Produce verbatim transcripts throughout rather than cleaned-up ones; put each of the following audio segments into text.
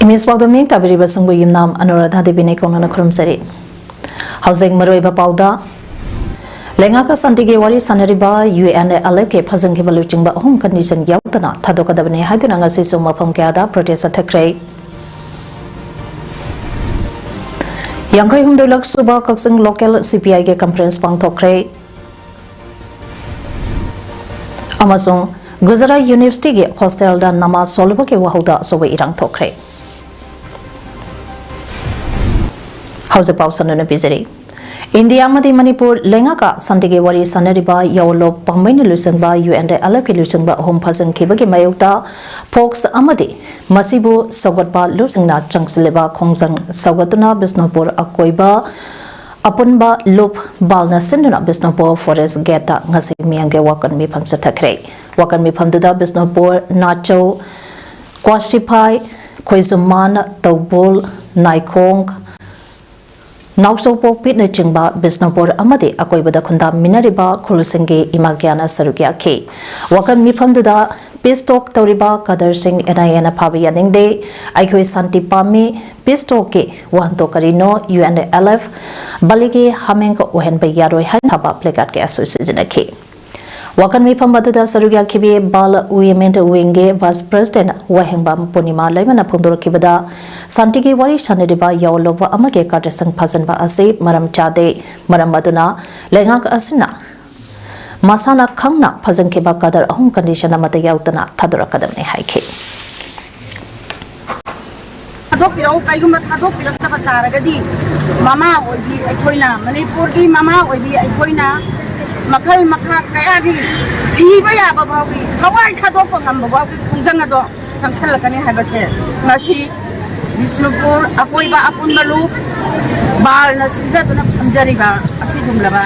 ꯃꯤꯁ ꯄꯥꯎꯗꯝꯃꯤ ꯇꯥꯕꯤꯔꯤꯕꯁꯤꯡꯕꯨ ꯌꯨꯝꯅꯥꯝ ꯑꯅꯨꯔꯥꯙꯥ ꯗꯦꯕꯤꯅ ꯏꯀꯣꯡꯅꯅ ꯈꯨꯔꯨꯝꯖꯔꯤ꯫ ꯍꯧꯖꯤꯛ ꯃꯔꯨꯑꯣꯏꯕ ꯄꯥꯎꯗ, ꯂꯩꯉꯥꯛꯀ ꯁꯥꯟꯇꯤꯒꯤ ꯋꯥꯔꯤ ꯁꯥꯟꯅꯔꯤꯕ ꯌꯨ ꯑꯦꯟ ꯑꯦꯜ ꯑꯦꯐꯀꯤ ꯐꯖꯟꯈꯤꯕ ꯂꯨꯆꯤꯡꯕ ꯑꯍꯨꯝ condition ꯌꯥꯎꯗꯅ ꯊꯥꯗꯣꯛꯀꯗꯕꯅꯤ ꯍꯥꯏꯗꯨꯅ ꯉꯁꯤꯁꯨ ꯃꯐꯝ ꯀꯌꯥꯗ protest ꯆꯠꯊꯈ꯭ꯔꯦ꯫ ꯌꯥꯡꯈꯩ ꯍꯨꯝꯗꯣꯏ ꯂꯛ ꯁꯨꯕ ꯀꯛꯆꯤꯡ local C P I ꯒꯤ conference ꯄꯥꯡꯊꯣꯛꯈ꯭ꯔꯦ꯫ ꯑꯃꯁꯨꯡ ꯒꯨꯖꯔꯥꯠ ꯌꯨꯅꯤꯚꯔꯁꯤꯇꯤꯒꯤ hostel ꯗ ꯅꯃꯥꯖ ꯁꯣꯜꯂꯨꯕꯒꯤ ꯋꯥꯍꯧꯗ ꯑꯆꯧꯕ ꯏꯔꯥꯡ ꯊꯣꯛꯈ꯭ꯔꯦ꯫ ꯍꯧꯖꯤꯛ ꯄꯥꯎ ꯁꯟꯗꯣꯛꯅ ꯄꯤꯖꯔꯤ꯫ ꯏꯟꯗꯤꯌꯥ ꯑꯃꯗꯤ ꯃꯅꯤꯄꯨꯔ ꯂꯩꯉꯥꯛꯀ ꯁꯥꯟꯇꯤꯒꯤ ꯋꯥꯔꯤ ꯁꯥꯟꯅꯔꯤꯕ ꯌꯥꯑꯣꯟꯂꯣꯞ ꯄꯥꯝꯕꯩꯅ ꯂꯨꯆꯤꯡꯕ ꯌꯨ ꯑꯦꯟ ꯑꯦꯜ ꯑꯦꯐꯀꯤ ꯂꯨꯆꯤꯡꯕ ꯑꯍꯨꯝ ꯐꯥꯖꯤꯟꯈꯤꯕꯒꯤ ꯃꯥꯌꯣꯛꯇ ꯐꯣꯛꯁ ꯑꯃꯗꯤ ꯃꯁꯤꯕꯨ ꯁꯧꯒꯠꯄ ꯂꯨꯞꯁꯤꯡꯅ ꯆꯪꯁꯤꯜꯂꯤꯕ ꯈꯣꯡꯖꯪ ꯁꯧꯒꯠꯇꯨꯅ ꯕꯤꯁꯅꯨꯄꯨꯔ ꯑꯀꯣꯏꯕ ꯑꯄꯨꯟꯕ ꯂꯨꯞ ꯕꯥꯜꯅ ꯁꯤꯟꯗꯨꯅ ꯕꯤꯁꯅꯨꯄꯨꯔ forest gate ꯇ ꯉꯁꯤ ꯃꯤꯌꯥꯝꯒꯤ ꯋꯥꯀꯟ ꯃꯤꯐꯝ ꯆꯠꯊꯈ꯭ꯔꯦ꯫ ꯋꯥꯀꯟ ꯃꯤꯐꯝꯗꯨꯗ ꯕꯤꯁꯅꯨꯄꯨꯔ, ꯅꯥꯆꯧ, ꯀ꯭ꯋꯥꯁꯤꯐꯥꯏ, ꯈꯣꯏꯖꯨꯃꯥꯟ, ꯇꯧꯕꯨꯜ, ꯅꯥꯏꯈꯣꯡ, ꯅꯥꯎꯆꯧꯄꯣꯛꯄꯤꯅꯆꯤꯡꯕ ꯕꯤꯁꯅꯨꯄꯨꯔ ꯑꯃꯗꯤ ꯑꯀꯣꯏꯕꯗ ꯈꯨꯟꯗꯥꯃꯤꯟꯅꯔꯤꯕ ꯈꯨꯜꯁꯤꯡꯒꯤ ꯏꯃꯥ ꯀꯌꯥꯅ ꯁꯔꯨꯛ ꯌꯥꯈꯤ꯫ ꯋꯥꯀꯟ ꯃꯤꯐꯝꯗꯨꯗ peace talk ꯇꯧꯔꯤꯕ ꯀꯗꯔꯁꯤꯡ N I A ꯅ ꯐꯥꯕ ꯌꯥꯅꯤꯡꯗꯦ, ꯑꯩꯈꯣꯏ ꯁꯥꯟꯇꯤ ꯄꯥꯝꯃꯤ, peace talk ꯀꯤ ꯋꯥꯍꯟꯊꯣꯛ ꯀꯔꯤꯅꯣ, U N L F ꯕꯂꯤꯒꯤ ꯍꯥꯃꯦꯡ ꯑꯣꯏꯍꯟꯕ ꯌꯥꯔꯣꯏ ꯍꯥꯏꯅ ꯊꯥꯕ placard ꯀꯌꯥꯁꯨ ꯁꯤꯖꯤꯟꯅꯈꯤ꯫ ꯋꯥꯀꯟ ꯃꯤꯐꯝ ꯑꯗꯨꯗ ꯁꯔꯨꯛ ꯌꯥꯈꯤꯕꯤ ꯕꯥꯜ Women Wing ꯒꯤ vice president ꯋꯥꯍꯦꯡꯕꯝ ꯄꯨꯔꯅꯤꯃꯥ ꯂꯩꯃꯅ ꯐꯣꯡꯗꯣꯔꯛꯈꯤꯕꯗ, ꯁꯥꯟꯇꯤꯒꯤ ꯋꯥꯔꯤ ꯁꯥꯟꯅꯔꯤꯕ ꯌꯥꯑꯣꯟꯂꯣꯞ ꯑꯃꯒꯤ ꯀꯥꯔꯇꯤꯁꯤꯡ ꯐꯥꯖꯤꯟꯕ ꯑꯁꯤ ꯃꯔꯝ ꯆꯥꯗꯦ, ꯃꯔꯝ ꯑꯗꯨꯅ ꯂꯩꯉꯥꯛ ꯑꯁꯤꯅ ꯃꯁꯥꯅ ꯈꯪꯅ ꯐꯥꯖꯤꯟꯈꯤꯕ ꯀꯗꯔ ꯑꯍꯨꯝ condition ꯑꯃꯠꯇ ꯌꯥꯎꯗꯅ ꯊꯥꯗꯣꯔꯛꯀꯗꯕꯅꯤ ꯍꯥꯏꯈꯤ꯫ ꯊꯥꯗꯣꯛꯄꯤꯔꯛꯎ꯫ ꯀꯩꯒꯨꯝꯕ ꯊꯥꯗꯣꯛꯄꯤꯔꯛꯇꯕ ꯇꯥꯔꯒꯗꯤ, ꯃꯃꯥ ꯑꯣꯏꯕꯤ ꯑꯩꯈꯣꯏꯅ, ꯃꯅꯤꯄꯨꯔꯒꯤ ꯃꯃꯥ ꯑꯣꯏꯕꯤ ꯑꯩꯈꯣꯏꯅ ꯃꯈꯜ ꯃꯈꯥ ꯀꯌꯥꯒꯤ ꯁꯤꯕ ꯌꯥꯕ ꯐꯥꯎꯒꯤ, ꯊꯋꯥꯏ ꯊꯥꯗꯣꯛꯄ ꯉꯝꯕ ꯐꯥꯎꯒꯤ ꯈꯣꯡꯖꯪ ꯑꯗꯣ ꯆꯪꯁꯜꯂꯛꯀꯅꯤ ꯍꯥꯏꯕꯁꯦ ꯉꯁꯤ ꯕꯤꯁꯅꯨꯄꯨꯔ ꯑꯀꯣꯏꯕ ꯑꯄꯨꯟꯕ ꯂꯨꯞ ꯕꯥꯜꯅ ꯁꯤꯟꯖꯗꯨꯅ ꯐꯝꯖꯔꯤꯕ ꯑꯁꯤꯒꯨꯝꯂꯕ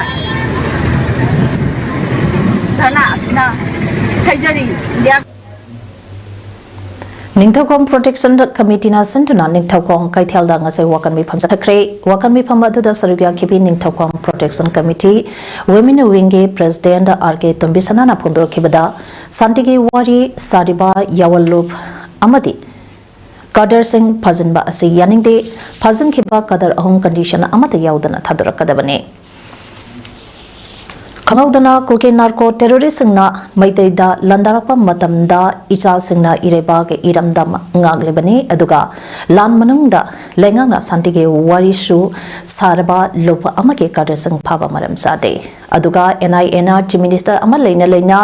ꯙꯔꯅꯥ ꯑꯁꯤꯅ ꯍꯥꯏꯖꯔꯤ꯫ ꯏꯟꯗꯤꯌꯥ ꯅꯤꯡꯊꯧꯈꯣꯡ Protection Committee ꯅ ꯁꯤꯟꯗꯨꯅ ꯅꯤꯡꯊꯧꯈꯣꯡ ꯀꯩꯊꯦꯜꯗ ꯉꯁꯤ ꯋꯥꯀꯟ ꯃꯤꯐꯝ ꯆꯠꯊꯈ꯭ꯔꯦ꯫ ꯋꯥꯀꯟ ꯃꯤꯐꯝ ꯑꯗꯨꯗ ꯁꯔꯨꯛ ꯌꯥꯈꯤꯕꯤ Ningthoukhong Protection Committee Women Wing ꯒꯤ president R K ꯇꯣꯝꯕꯤꯁꯅꯥꯅ ꯐꯣꯡꯗꯣꯔꯛꯈꯤꯕꯗ, ꯁꯥꯟꯇꯤꯒꯤ ꯋꯥꯔꯤ ꯁꯥꯔꯤꯕ ꯌꯥꯑꯣꯟꯂꯣꯞ ꯑꯃꯗꯤ ꯀꯥꯗꯔꯁꯤꯡ ꯐꯥꯖꯤꯟꯕ ꯑꯁꯤ ꯌꯥꯅꯤꯡꯗꯦ꯫ ꯐꯥꯖꯤꯟꯈꯤꯕ ꯀꯥꯗꯔ ꯑꯍꯨꯝ condition ꯑꯃꯠꯇ ꯌꯥꯎꯗꯅ ꯊꯥꯗꯣꯔꯛꯀꯗꯕꯅꯤ꯫ ꯈꯪꯍꯧꯗꯅ ꯀꯨꯀꯤ ꯅꯥꯔꯀꯣ ꯇꯦꯔꯣꯔꯤꯁꯁꯤꯡꯅ ꯃꯩꯇꯩꯗ ꯂꯥꯟꯗꯥꯔꯛꯄ ꯃꯇꯝꯗ ꯏꯆꯥꯁꯤꯡꯅ ꯏꯔꯩꯕꯥꯛ ꯏꯔꯝꯗꯝ ꯉꯥꯛꯂꯤꯕꯅꯤ, ꯑꯗꯨꯒ ꯂꯥꯟ ꯃꯅꯨꯡꯗ ꯂꯩꯉꯥꯛꯅ ꯁꯥꯟꯇꯤꯒꯤ ꯋꯥꯔꯤꯁꯨ ꯁꯥꯔꯕ ꯂꯨꯞ ꯑꯃꯒꯤ ꯀꯥꯗꯔꯁꯤꯡ ꯐꯥꯕ ꯃꯔꯝ ꯆꯥꯗꯦ꯫ ꯑꯗꯨꯒ NIAꯅ Chief Minister ꯑꯃ ꯂꯩꯅ ꯂꯩꯅ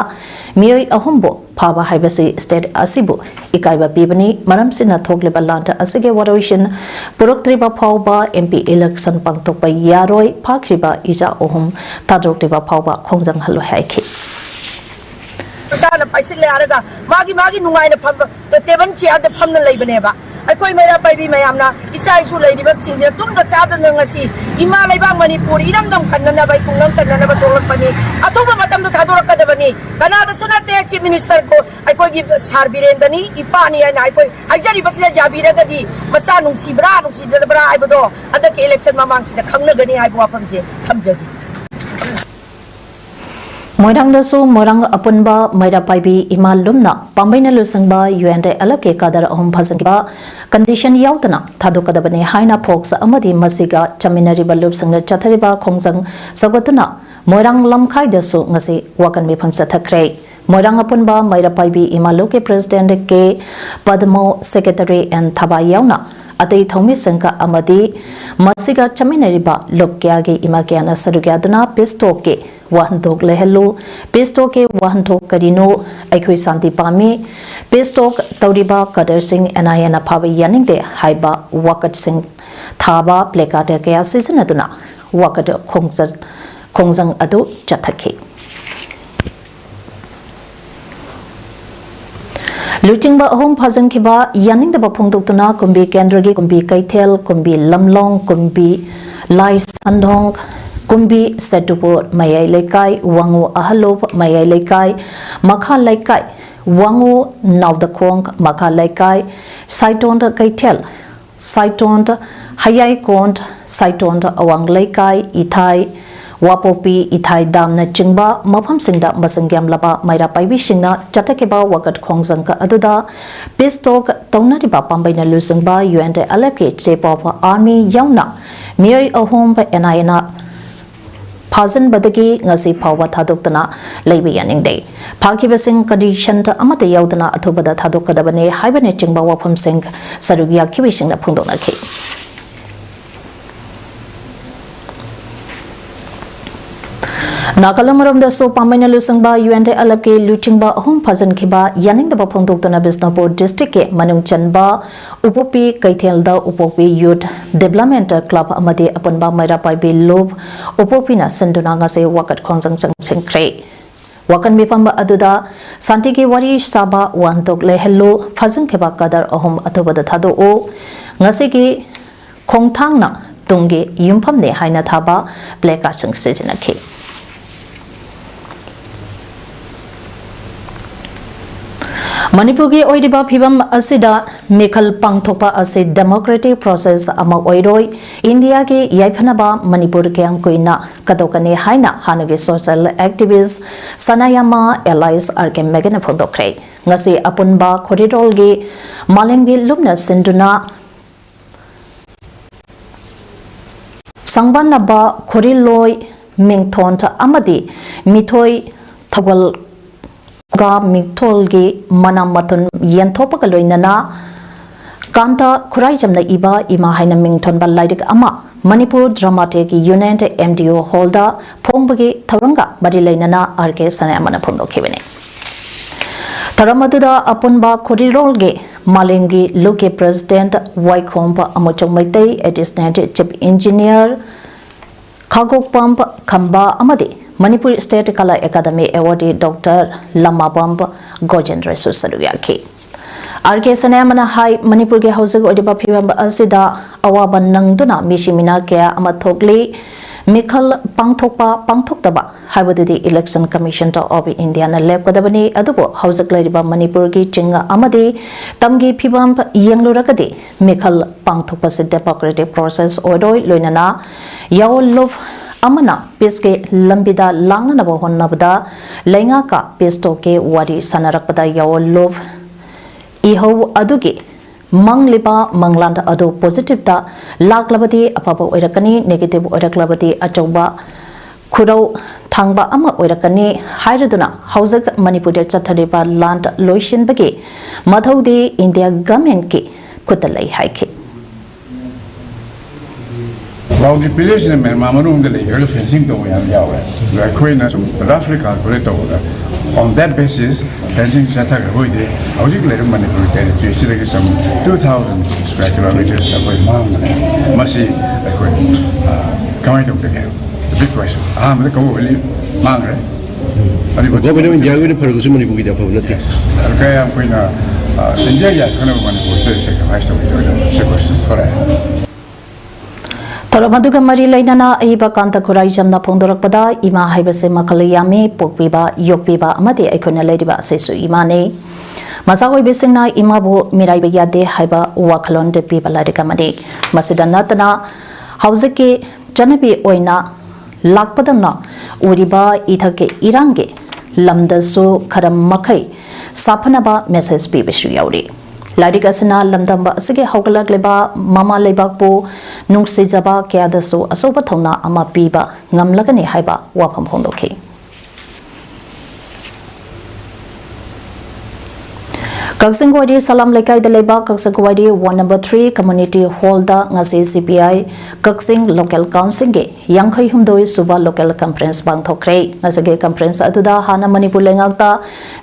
ꯃꯤꯑꯣꯏ ꯑꯍꯨꯝꯕꯨ ꯐꯥꯕ ꯍꯥꯏꯕꯁꯤ state ꯑꯁꯤꯕꯨ ꯏꯀꯥꯏꯕ ꯄꯤꯕꯅꯤ꯫ ꯃꯔꯝꯁꯤꯅ ꯊꯣꯛꯂꯤꯕ ꯂꯥꯟ ꯑꯁꯤꯒꯤ ꯋꯥꯔꯣꯏꯁꯤꯟ ꯄꯨꯔꯛꯇ꯭ꯔꯤꯕ ꯐꯥꯎꯕ MP election ꯄꯥꯡꯊꯣꯛꯄ ꯌꯥꯔꯣꯏ, ꯐꯥꯈ꯭ꯔꯤꯕ ꯏꯆꯥ ꯑꯍꯨꯝ ꯊꯥꯗꯣꯛꯇ꯭ꯔꯤꯕ ꯐꯥꯎꯕ ꯈꯣꯡꯖꯪꯍꯜꯂꯣꯏ ꯍꯥꯏꯈꯤ꯫ ꯆꯥꯅ ꯄꯥꯏꯁꯤꯜꯂꯦ ꯍꯥꯏꯔꯒ ꯃꯥꯒꯤ, ꯃꯥꯒꯤ ꯅꯨꯡꯉꯥꯏꯅ ꯐꯝꯕ ꯇꯦꯕꯜ ꯆꯤꯌꯔꯗ ꯐꯝꯅ ꯂꯩꯕꯅꯦꯕ꯫ ꯑꯩꯈꯣꯏ ꯃꯩꯔꯥ ꯄꯥꯏꯕꯤ ꯃꯌꯥꯝꯅ ꯏꯆꯥ ꯏꯁꯨ ꯂꯩꯔꯤꯕꯁꯤꯡꯁꯤꯅ ꯇꯨꯝꯗ ꯆꯥꯗꯅ ꯉꯁꯤ ꯏꯃꯥ ꯂꯩꯕꯥꯛ ꯃꯅꯤꯄꯨꯔ ꯏꯔꯝꯗꯝ ꯀꯟꯅꯅꯕ, ꯈꯨꯡꯒꯪ ꯀꯟꯅꯅꯕ ꯊꯣꯛꯂꯛꯄꯅꯤ꯫ ꯑꯊꯨꯕ ꯃꯇꯝꯗ ꯊꯥꯗꯣꯔꯛꯀꯗꯕꯅꯤ꯫ ꯀꯅꯥꯗꯁꯨ ꯅꯠꯇꯦ, Chief Ministerꯕꯨ ꯑꯩꯈꯣꯏꯒꯤ ꯁꯥꯔ ꯕꯤꯔꯦꯟꯗꯅꯤ, ꯏꯄꯥꯅꯤ ꯍꯥꯏꯅ ꯑꯩꯈꯣꯏ ꯍꯥꯏꯖꯔꯤꯕꯁꯤꯗ ꯌꯥꯕꯤꯔꯒꯗꯤ ꯃꯆꯥ ꯅꯨꯡꯁꯤꯕ꯭ꯔꯥ ꯅꯨꯡꯁꯤꯗꯕ꯭ꯔꯥ ꯍꯥꯏꯕꯗꯣ ꯍꯟꯗꯛꯀꯤ election ꯃꯃꯥꯡꯁꯤꯗ ꯈꯪꯅꯒꯅꯤ ꯍꯥꯏꯕ ꯋꯥꯐꯝꯁꯦ ꯊꯝꯖꯒꯦ꯫ ꯃꯣꯏꯔꯥꯡꯗꯁꯨ ꯃꯣꯏꯔꯥꯡ ꯑꯄꯨꯟꯕ ꯃꯩꯔꯥ ꯄꯥꯏꯕꯤ ꯏꯃꯥ ꯂꯨꯝꯅ ꯄꯥꯝꯕꯩꯅ ꯂꯨꯆꯤꯡꯕ UNLFꯀꯤ ꯀꯥꯗꯔ ꯑꯍꯨꯝ ꯐꯥꯖꯤꯟꯈꯤꯕ condition ꯌꯥꯎꯗꯅ ꯊꯥꯗꯣꯛꯀꯗꯕꯅꯤ ꯍꯥꯏꯅ ꯐꯣꯛꯁ ꯑꯃꯗꯤ ꯃꯁꯤꯒ ꯆꯠꯃꯤꯟꯅꯔꯤꯕ ꯂꯨꯞꯁꯤꯡꯅ ꯆꯠꯊꯔꯤꯕ ꯈꯣꯡꯖꯪ ꯁꯧꯒꯠꯇꯨꯅ ꯃꯣꯏꯔꯥꯡ ꯂꯝꯈꯥꯏꯗꯁꯨ ꯉꯁꯤ ꯋꯥꯀꯟ ꯃꯤꯐꯝ ꯆꯠꯊꯈ꯭ꯔꯦ꯫ ꯃꯣꯏꯔꯥꯡ ꯑꯄꯨꯟꯕ ꯃꯩꯔꯥ ꯄꯥꯏꯕꯤ ꯏꯃꯥ ꯂꯨꯞꯀꯤ President ꯀꯦ ꯄꯗꯃꯣ, Secretary ꯑꯦꯟ ꯊꯕꯥꯏ ꯌꯥꯎꯅ ꯑꯇꯩ ꯊꯧꯃꯤꯁꯤꯡꯒ ꯑꯃꯗꯤ ꯃꯁꯤꯒ ꯆꯠꯃꯤꯟꯅꯔꯤꯕ ꯂꯨꯞ ꯀꯌꯥꯒꯤ ꯏꯃꯥ ꯀꯌꯥꯅ ꯁꯔꯨꯛ ꯌꯥꯗꯨꯅ peace talkꯀꯤ ꯋꯥꯍꯟꯊꯣꯛ ꯂꯩꯍꯜꯂꯨ, peace talkꯀꯤ ꯋꯥꯍꯟꯊꯣꯛ ꯀꯔꯤꯅꯣ? ꯑꯩꯈꯣꯏ ꯁꯥꯟꯇꯤ ꯄꯥꯝꯃꯤ, peace talk ꯇꯧꯔꯤꯕ ꯀꯥꯗꯔꯁꯤꯡ NIAꯅ ꯐꯥꯕ ꯌꯥꯅꯤꯡꯗꯦ ꯍꯥꯏꯕ ꯋꯥꯀꯠꯁꯤꯡ ꯊꯥꯕ placard ꯀꯌꯥ ꯁꯤꯖꯤꯟꯅꯗꯨꯅ ꯋꯥꯀꯠ ꯈꯣꯡꯖ-, ꯈꯣꯡꯖꯪ ꯑꯗꯨ ꯆꯠꯊꯈꯤ꯫ ꯂꯨꯆꯤꯡꯕ ꯑꯍꯨꯝ ꯐꯥꯖꯤꯟꯈꯤꯕ ꯌꯥꯅꯤꯡꯗꯕ ꯐꯣꯡꯗꯣꯛꯇꯨꯅ ꯀꯨꯝꯕꯤ ꯀꯦꯟꯗ꯭ꯔꯒꯤ ꯀꯨꯝꯕꯤ ꯀꯩꯊꯦꯜ, ꯀꯨꯝꯕꯤ ꯂꯝꯂꯣꯡ, ꯀꯨꯝꯕꯤ ꯂꯥꯏꯁꯟꯗꯣꯡ, ꯀꯨꯝꯕꯤ ꯁꯦꯇꯨꯄꯨꯔ ꯃꯌꯥꯏ ꯂꯩꯀꯥꯏ, ꯋꯥꯉꯨ ꯑꯍꯜꯂꯣꯞ ꯃꯌꯥꯏ ꯂꯩꯀꯥꯏ, ꯃꯈꯥ ꯂꯩꯀꯥꯏ, ꯋꯥꯉꯨ ꯅꯥꯎꯗꯈꯣꯡ ꯃꯈꯥ ꯂꯩꯀꯥꯏ, ꯁꯥꯏꯇꯣꯟ ꯀꯩꯊꯦꯜ, ꯁꯥꯏꯇꯣꯟ ꯍꯌꯥꯏꯀꯣꯟ, ꯁꯥꯏꯇꯣꯟ ꯑꯋꯥꯡ ꯂꯩꯀꯥꯏ, ꯏꯊꯥꯏ, ꯋꯥꯄꯣꯛꯄꯤ, ꯏꯊꯥꯏ ꯗꯥꯝꯅꯆꯤꯡꯕ ꯃꯐꯝꯁꯤꯡꯗ ꯃꯁꯤꯡ ꯌꯥꯝꯂꯕ ꯃꯩꯔꯥ ꯄꯥꯏꯕꯤꯁꯤꯡꯅ ꯆꯠꯊꯈꯤꯕ ꯋꯥꯀꯠ ꯈꯣꯡꯖꯪ ꯑꯗꯨꯗ peace talk ꯇꯧꯅꯔꯤꯕ ꯄꯥꯝꯕꯩꯅ ꯂꯨꯆꯤꯡꯕ UNLFꯀꯤ Chief of Army ꯌꯥꯎꯅ ꯃꯤꯑꯣꯏ ꯑꯍꯨꯝ NIAꯅ ꯐꯥꯖꯤꯟꯕꯗꯒꯤ ꯉꯁꯤ ꯐꯥꯎꯕ ꯊꯥꯗꯣꯛꯇꯅ ꯂꯩꯕ ꯌꯥꯅꯤꯡꯗꯦ꯫ ꯐꯥꯈꯤꯕꯁꯤꯡ condition ꯑꯃꯠꯇ ꯌꯥꯎꯗꯅ ꯑꯊꯨꯕꯗ ꯊꯥꯗꯣꯛꯀꯗꯕꯅꯤ ꯍꯥꯏꯕꯅꯆꯤꯡꯕ ꯋꯥꯐꯝꯁꯤꯡ ꯁꯔꯨꯛ ꯌꯥꯈꯤꯕꯁꯤꯡꯅ ꯐꯣꯡꯗꯣꯛꯅꯈꯤ꯫ ꯅꯥꯒꯥꯂꯦꯟ ꯃꯔꯝꯗꯁꯨ ꯄꯥꯝꯕꯩꯅ ꯂꯨꯆꯤꯡꯕ UNLFꯀꯤ ꯂꯨꯆꯤꯡꯕ ꯑꯍꯨꯝ ꯐꯥꯖꯤꯟꯈꯤꯕ ꯌꯥꯅꯤꯡꯗꯕ ꯐꯣꯡꯗꯣꯛꯇꯨꯅ ꯕꯤꯁꯅꯨꯄꯨꯔ districtꯀꯤ ꯃꯅꯨꯡ ꯆꯟꯕ ꯎꯄꯣꯛꯄꯤ ꯀꯩꯊꯦꯜꯗ ꯎꯄꯣꯛꯄꯤ Youth Development Club ꯑꯃꯗꯤ ꯑꯄꯨꯟꯕ ꯃꯩꯔꯥ ꯄꯥꯏꯕꯤ ꯂꯨꯞ ꯎꯄꯣꯛꯄꯤꯅ ꯁꯤꯟꯗꯨꯅ ꯉꯁꯤ ꯋꯥꯀꯠ ꯈꯣꯡꯖꯪ ꯆꯪꯁꯤꯟꯈ꯭ꯔꯦ꯫ ꯋꯥꯀꯠ ꯃꯤꯐꯝ ꯑꯗꯨꯗ ꯁꯥꯟꯇꯤꯒꯤ ꯋꯥꯔꯤ ꯁꯥꯕ, ꯋꯥꯍꯟꯊꯣꯛ ꯂꯩꯍꯜꯂꯨ, ꯐꯥꯖꯤꯟꯈꯤꯕ ꯀꯗꯔ ꯑꯍꯨꯝ ꯑꯊꯨꯕꯗ ꯊꯥꯗꯣꯛꯎ, ꯉꯁꯤꯒꯤ ꯈꯣꯡꯊꯥꯡꯅ ꯇꯨꯡꯒꯤ ꯌꯨꯝꯐꯝꯅꯤ ꯍꯥꯏꯅ ꯊꯥꯕ placardꯁꯤꯡ ꯁꯤꯖꯤꯟꯅꯈꯤ꯫ ꯃꯅꯤꯄꯨꯔꯒꯤ ꯑꯣꯏꯔꯤꯕ ꯐꯤꯕꯝ ꯑꯁꯤꯗ ꯃꯤꯈꯜ ꯄꯥꯡꯊꯣꯛꯄ ꯑꯁꯤ democratic process ꯑꯃ ꯑꯣꯏꯔꯣꯏ, ꯏꯟꯗꯤꯌꯥꯒꯤ ꯌꯥꯏꯐꯅꯕ ꯃꯅꯤꯄꯨꯔ ꯀꯌꯥꯝ ꯀꯨꯏꯅ ꯀꯗꯧꯀꯅꯤ ꯍꯥꯏꯅ ꯍꯥꯟꯅꯒꯤ social activist ꯁꯅꯥꯌꯥꯝꯃ allies R K ꯃꯦꯒꯟꯅ ꯐꯣꯡꯗꯣꯛꯈ꯭ꯔꯦ꯫ ꯉꯁꯤ ꯑꯄꯨꯟꯕ ꯈꯣꯔꯤꯔꯣꯜꯒꯤ ꯃꯥꯂꯦꯝꯒꯤ ꯂꯨꯞꯅ ꯁꯤꯟꯗꯨꯅ ꯁꯪꯕꯥꯟꯅꯕ ꯈꯣꯔꯤꯂꯣꯏ ꯃꯤꯡꯊꯣꯟ ꯑꯃꯗꯤ ꯃꯤꯊꯣꯏ ꯊꯧꯒꯜ ꯈꯨꯒꯥ ꯃꯤꯡꯊꯣꯜꯒꯤ ꯃꯅꯥ ꯃꯊꯨꯝ ꯌꯦꯟꯊꯣꯛꯄꯒ ꯂꯣꯏꯅꯅ ꯀꯥꯟꯇ ꯈꯨꯔꯥꯏꯖꯝꯅ ꯏꯕ ꯏꯃꯥ ꯍꯥꯏꯅ ꯃꯤꯡꯊꯣꯟꯕ ꯂꯥꯏꯔꯤꯛ ꯑꯃ Manipur Dramatic Unit M D O hallꯗ ꯐꯣꯡꯕꯒꯤ ꯊꯧꯔꯝꯒ ꯃꯔꯤ ꯂꯩꯅꯅ R K ꯁꯅꯥꯌꯥꯝꯕꯅ ꯐꯣꯡꯗꯣꯛꯈꯤꯕꯅꯤ꯫ ꯊꯧꯔꯝ ꯑꯗꯨꯗ ꯑꯄꯨꯟꯕ ꯈꯣꯔꯤꯔꯣꯜꯒꯤ ꯃꯥꯂꯦꯝꯒꯤ ꯂꯨꯞꯀꯤ president ꯋꯥꯏꯈꯣꯝꯕ ꯑꯃꯁꯨꯡ ꯃꯩꯇꯩ assistant chief engineer ꯈꯥꯒꯣꯛꯄꯝ ꯈꯝꯕ ꯑꯃꯗꯤ Manipur State Kala Academy awardee Doctor ꯂꯃꯥꯕꯝ ꯒꯣꯖꯦꯟꯗ꯭ꯔꯁꯨ ꯁꯔꯨꯛ ꯌꯥꯈꯤ꯫ R K ꯁꯅꯥꯌꯥꯝꯕꯅ ꯍꯥꯏ, ꯃꯅꯤꯄꯨꯔꯒꯤ ꯍꯧꯖꯤꯛ ꯑꯣꯏꯔꯤꯕ ꯐꯤꯕꯝ ꯑꯁꯤꯗ ꯑꯋꯥꯕ ꯅꯪꯗꯨꯅ ꯃꯤꯁꯤ ꯃꯤꯅꯥ ꯀꯌꯥ ꯑꯃ ꯊꯣꯛꯂꯤ꯫ ꯃꯤꯈꯜ ꯄꯥꯡꯊꯣꯛꯄ ꯄꯥꯡꯊꯣꯛꯇꯕ ꯍꯥꯏꯕꯗꯨꯗꯤ Election Commission of Indiaꯅ ꯂꯦꯞꯀꯗꯕꯅꯤ꯫ ꯑꯗꯨꯕꯨ ꯍꯧꯖꯤꯛ ꯂꯩꯔꯤꯕ ꯃꯅꯤꯄꯨꯔꯒꯤ ꯆꯤꯡ ꯑꯃꯗꯤ ꯇꯝꯒꯤ ꯐꯤꯕꯝ ꯌꯦꯡꯂꯨꯔꯒꯗꯤ ꯃꯤꯈꯜ ꯄꯥꯡꯊꯣꯛꯄꯁꯤ democratic process ꯑꯣꯏꯔꯣꯏ꯫ ꯂꯣꯏꯅꯅ ꯌꯥꯑꯣꯟ ꯂꯨꯞ ꯑꯃꯅ ꯄꯤꯁꯀꯤ ꯂꯝꯕꯤꯗ ꯂꯥꯛꯅꯅꯕ ꯍꯣꯠꯅꯕꯗ ꯂꯩꯉꯥꯛꯀ ꯄꯤꯁ ꯇꯣꯛꯀꯤ ꯋꯥꯔꯤ ꯁꯥꯟꯅꯔꯛꯄꯗ ꯌꯥꯑꯣꯟ ꯂꯨꯞ ꯏꯍꯧ ꯑꯗꯨꯒꯤ ꯃꯪꯂꯤꯕ ꯃꯪꯂꯥꯟ ꯑꯗꯨ ꯄꯣꯖꯤꯇꯤꯚꯇ ꯂꯥꯛꯂꯕꯗꯤ ꯑꯐꯕ ꯑꯣꯏꯔꯛꯀꯅꯤ, ꯅꯦꯒꯦꯇꯤꯚ ꯑꯣꯏꯔꯛꯂꯕꯗꯤ ꯑꯆꯧꯕ ꯈꯨꯔꯧ ꯊꯥꯡꯕ ꯑꯃ ꯑꯣꯏꯔꯛꯀꯅꯤ ꯍꯥꯏꯔꯗꯨꯅ ꯍꯧꯖꯤꯛ ꯃꯅꯤꯄꯨꯔꯗ ꯆꯠꯊꯔꯤꯕ ꯂꯥꯟ ꯂꯣꯏꯁꯤꯟꯕꯒꯤ ꯃꯊꯧꯗꯤ ꯏꯟꯗꯤꯌꯥ ꯒꯚꯔꯟꯃꯦꯟꯠꯀꯤ ꯈꯨꯠꯇ ꯂꯩ ꯍꯥꯏꯈꯤ꯫ ꯕꯥꯎꯟꯗ꯭ꯔꯤ ꯄꯤꯔꯤꯌꯗꯁꯤꯅ ꯃ꯭ꯌꯥꯟꯃꯥꯔ ꯃꯅꯨꯡꯗ ꯂꯩꯈ꯭ꯔꯒ ꯐꯦꯟꯁꯤꯡ ꯇꯧꯕ ꯌꯥꯝ ꯌꯥꯎꯔꯦ꯫ ꯑꯗꯣ ꯑꯩꯈꯣꯏꯅ ꯁꯨꯝ ꯔꯐꯂꯤ ꯀꯥꯜꯀꯨꯂꯦꯠ ꯇꯧꯕꯗ, on that basis, ꯐꯦꯟꯁꯤꯡ ꯆꯠꯊꯈ꯭ꯔꯒ ꯑꯩꯈꯣꯏꯗꯤ ꯍꯧꯖꯤꯛ ꯂꯩꯔꯤꯕ ꯃꯅꯤꯄꯨꯔ ꯇꯦꯔꯤꯇꯣꯔꯤꯁꯤꯗꯒꯤ ꯁꯨꯝ two thousand square kilometers ꯑꯩꯈꯣꯏ ꯃꯥꯡꯒꯅꯤ꯫ ꯃꯁꯤ ꯑꯩꯈꯣꯏ, ꯑ, ꯀꯃꯥꯏꯅ ꯇꯧꯗꯒꯦ? Big question. ꯑꯍꯥꯟꯕꯗ ꯀꯕꯣ ꯚꯦꯂꯤ ꯃꯥꯡꯈ꯭ꯔꯦ꯫ ꯑꯗꯨꯒ Government of India ꯒꯤ ꯑꯣꯏꯅ ꯐꯔꯒꯁꯨ ꯃꯅꯤꯄꯨꯔꯒꯤꯗꯤ ꯑꯐꯕ ꯅꯠꯇꯦ꯫ ꯀꯌꯥꯝ ꯀꯨꯏꯅ, ꯑ, ꯏꯟꯗꯤꯌꯥꯒꯤ ꯌꯥꯏꯐꯅꯕ ꯃꯅꯤꯄꯨꯔꯁꯤꯗ sacrifice ꯇꯧꯈꯤꯗꯣꯏꯅꯣ? ꯁꯤ question ꯊꯣꯔꯛꯑꯦ꯫ ꯊꯧꯔꯝ ꯑꯗꯨꯒ ꯃꯔꯤ ꯂꯩꯅꯅ ꯑꯏꯕ ꯀꯥꯟꯇ ꯈꯨꯔꯥꯏꯖꯝꯅ ꯐꯣꯡꯗꯣꯔꯛꯄꯗ, ꯏꯃꯥ ꯍꯥꯏꯕꯁꯤ ꯃꯈꯜ ꯌꯥꯝꯃꯤ, ꯄꯣꯛꯄꯤꯕ, ꯌꯣꯛꯄꯤꯕ ꯑꯃꯗꯤ ꯑꯩꯈꯣꯏꯅ ꯂꯩꯔꯤꯕ ꯑꯁꯤꯁꯨ ꯏꯃꯥꯅꯤ꯫ ꯃꯆꯥ ꯑꯣꯏꯕꯤꯁꯤꯡꯅ ꯏꯃꯥꯕꯨ ꯃꯤꯔꯥꯏꯕ ꯌꯥꯗꯦ ꯍꯥꯏꯕ ꯋꯥꯈꯜꯂꯣꯟ ꯄꯤꯕ ꯂꯥꯏꯔꯤꯛ ꯑꯃꯅꯤ꯫ ꯃꯁꯤꯗ ꯅꯠꯇꯅ ꯍꯧꯖꯤꯛꯀꯤ ꯆꯠꯅꯕꯤ ꯑꯣꯏꯅ ꯂꯥꯛꯄꯗꯧꯅ ꯎꯔꯤꯕ ꯏꯊꯛꯀꯤ ꯏꯔꯥꯡꯒꯤ ꯂꯝꯗꯁꯨ ꯈꯔ ꯃꯈꯩ ꯁꯥꯐꯅꯕ ꯃꯦꯁꯦꯖ ꯄꯤꯕꯁꯨ ꯌꯥꯎꯔꯤ꯫ ꯂꯥꯏꯔꯤꯛ ꯑꯁꯤꯅ ꯂꯝꯗꯝꯕ ꯑꯁꯤꯒꯤ ꯍꯧꯒꯠꯂꯛꯂꯤꯕ ꯃꯃꯥ ꯂꯩꯕꯥꯛꯄꯨ ꯅꯨꯡꯁꯤꯖꯕ ꯀꯌꯥꯗꯁꯨ ꯑꯆꯧꯕ ꯊꯧꯅꯥ ꯑꯃ ꯄꯤꯕ ꯉꯝꯂꯒꯅꯤ ꯍꯥꯏꯕ ꯋꯥꯐꯝ ꯐꯣꯡꯗꯣꯛꯈꯤ꯫ ꯀꯛꯆꯤꯡ ꯋꯥꯏꯔꯤ ꯁꯂꯥꯝ ꯂꯩꯀꯥꯏꯗ ꯂꯩꯕ ꯀꯛꯆꯤꯡ ꯋꯥꯏꯔꯤ ward number three community hall ꯗ ꯉꯁꯤ C P I Kakching local council ꯒꯤ ꯌꯥꯡꯈꯩ ꯍꯨꯝꯗꯣꯏ ꯁꯨꯕ local conference ꯄꯥꯡꯊꯣꯛꯈ꯭ꯔꯦ꯫ ꯉꯁꯤꯒꯤ conference ꯑꯗꯨꯗ ꯍꯥꯟꯅ ꯃꯅꯤꯄꯨꯔ ꯂꯩꯉꯥꯛꯇ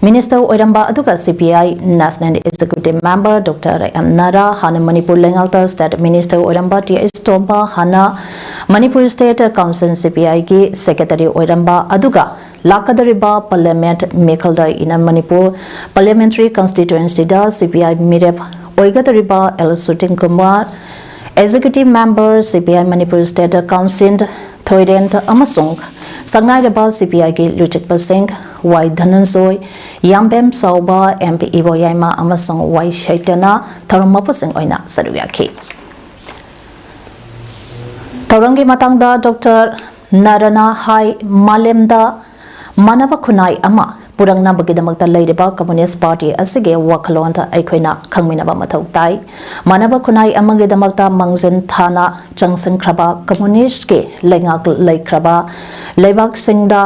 minister ꯑꯣꯏꯔꯝꯕ ꯑꯗꯨꯒ C P I national executive member Doctor M ꯅꯥꯔꯥ, ꯍꯥꯟꯅ ꯃꯅꯤꯄꯨꯔ ꯂꯩꯉꯥꯛꯇ state minister ꯑꯣꯏꯔꯝꯕ T H ꯇꯣꯝꯕ, ꯍꯥꯟꯅ Manipur state council C P I ꯒꯤ secretary ꯑꯣꯏꯔꯝꯕ ꯑꯗꯨꯒ ꯂꯥꯛꯀꯗꯧꯔꯤꯕ parliament ꯃꯤꯈꯜꯗ ꯏꯟꯅ Manipur parliamentary constituency the C P I ꯃꯤꯔꯦꯞ ꯑꯣꯏꯒꯗꯧꯔꯤꯕ L ꯁꯨꯇꯤꯟ Kumar, executive member C P I Manipur state council ꯊꯣꯏꯔꯦꯟ ꯑꯃꯁꯨꯡ ꯁꯛꯅꯥꯏꯔꯕ C P I ꯒꯤ ꯂꯨꯆꯤꯡꯕꯁꯤꯡ ꯋꯥꯏ ꯙꯅꯟꯖꯣꯏ, ꯌꯥꯝꯕꯦꯝ ꯆꯥꯎꯕ, M P ꯏꯕꯣꯌꯥꯏꯃ ꯑꯃꯁꯨꯡ ꯋꯥꯏ ꯁꯩꯇꯅ ꯊꯧꯔꯝ ꯃꯄꯨꯁꯤꯡ ꯑꯣꯏꯅ ꯁꯔꯨꯛ ꯌꯥꯈꯤ꯫ ꯊꯧꯔꯝꯒꯤ ꯃꯇꯥꯡꯗ Doctor ꯅꯔꯅ ꯍꯥꯏ, ꯃꯥꯂꯦꯝꯗ ꯃꯥꯟꯅꯕ ꯈꯨꯟꯅꯥꯏ ꯑꯃ ꯄꯨꯔꯛꯅꯕꯒꯤꯗꯃꯛꯇ ꯂꯩꯔꯤꯕ ꯀꯝꯃꯨꯅꯤꯁ꯭ꯠ ꯄꯥꯔꯇꯤ ꯑꯁꯤꯒꯤ ꯋꯥꯈꯜꯂꯣꯟꯗ ꯑꯩꯈꯣꯏꯅ ꯈꯪꯃꯤꯟꯅꯕ ꯃꯊꯧ ꯇꯥꯏ꯫ ꯃꯥꯟꯅꯕ ꯈꯨꯟꯅꯥꯏ ꯑꯃꯒꯤꯗꯃꯛꯇ ꯃꯥꯡꯖꯤꯟ ꯊꯥꯅ ꯆꯪꯁꯤꯟꯈ꯭ꯔꯕ ꯀꯝꯃꯨꯅꯤꯁ꯭ꯠꯀꯤ ꯂꯩꯉꯥꯛ ꯂꯩꯈ꯭ꯔꯕ ꯂꯩꯕꯥꯛꯁꯤꯡꯗ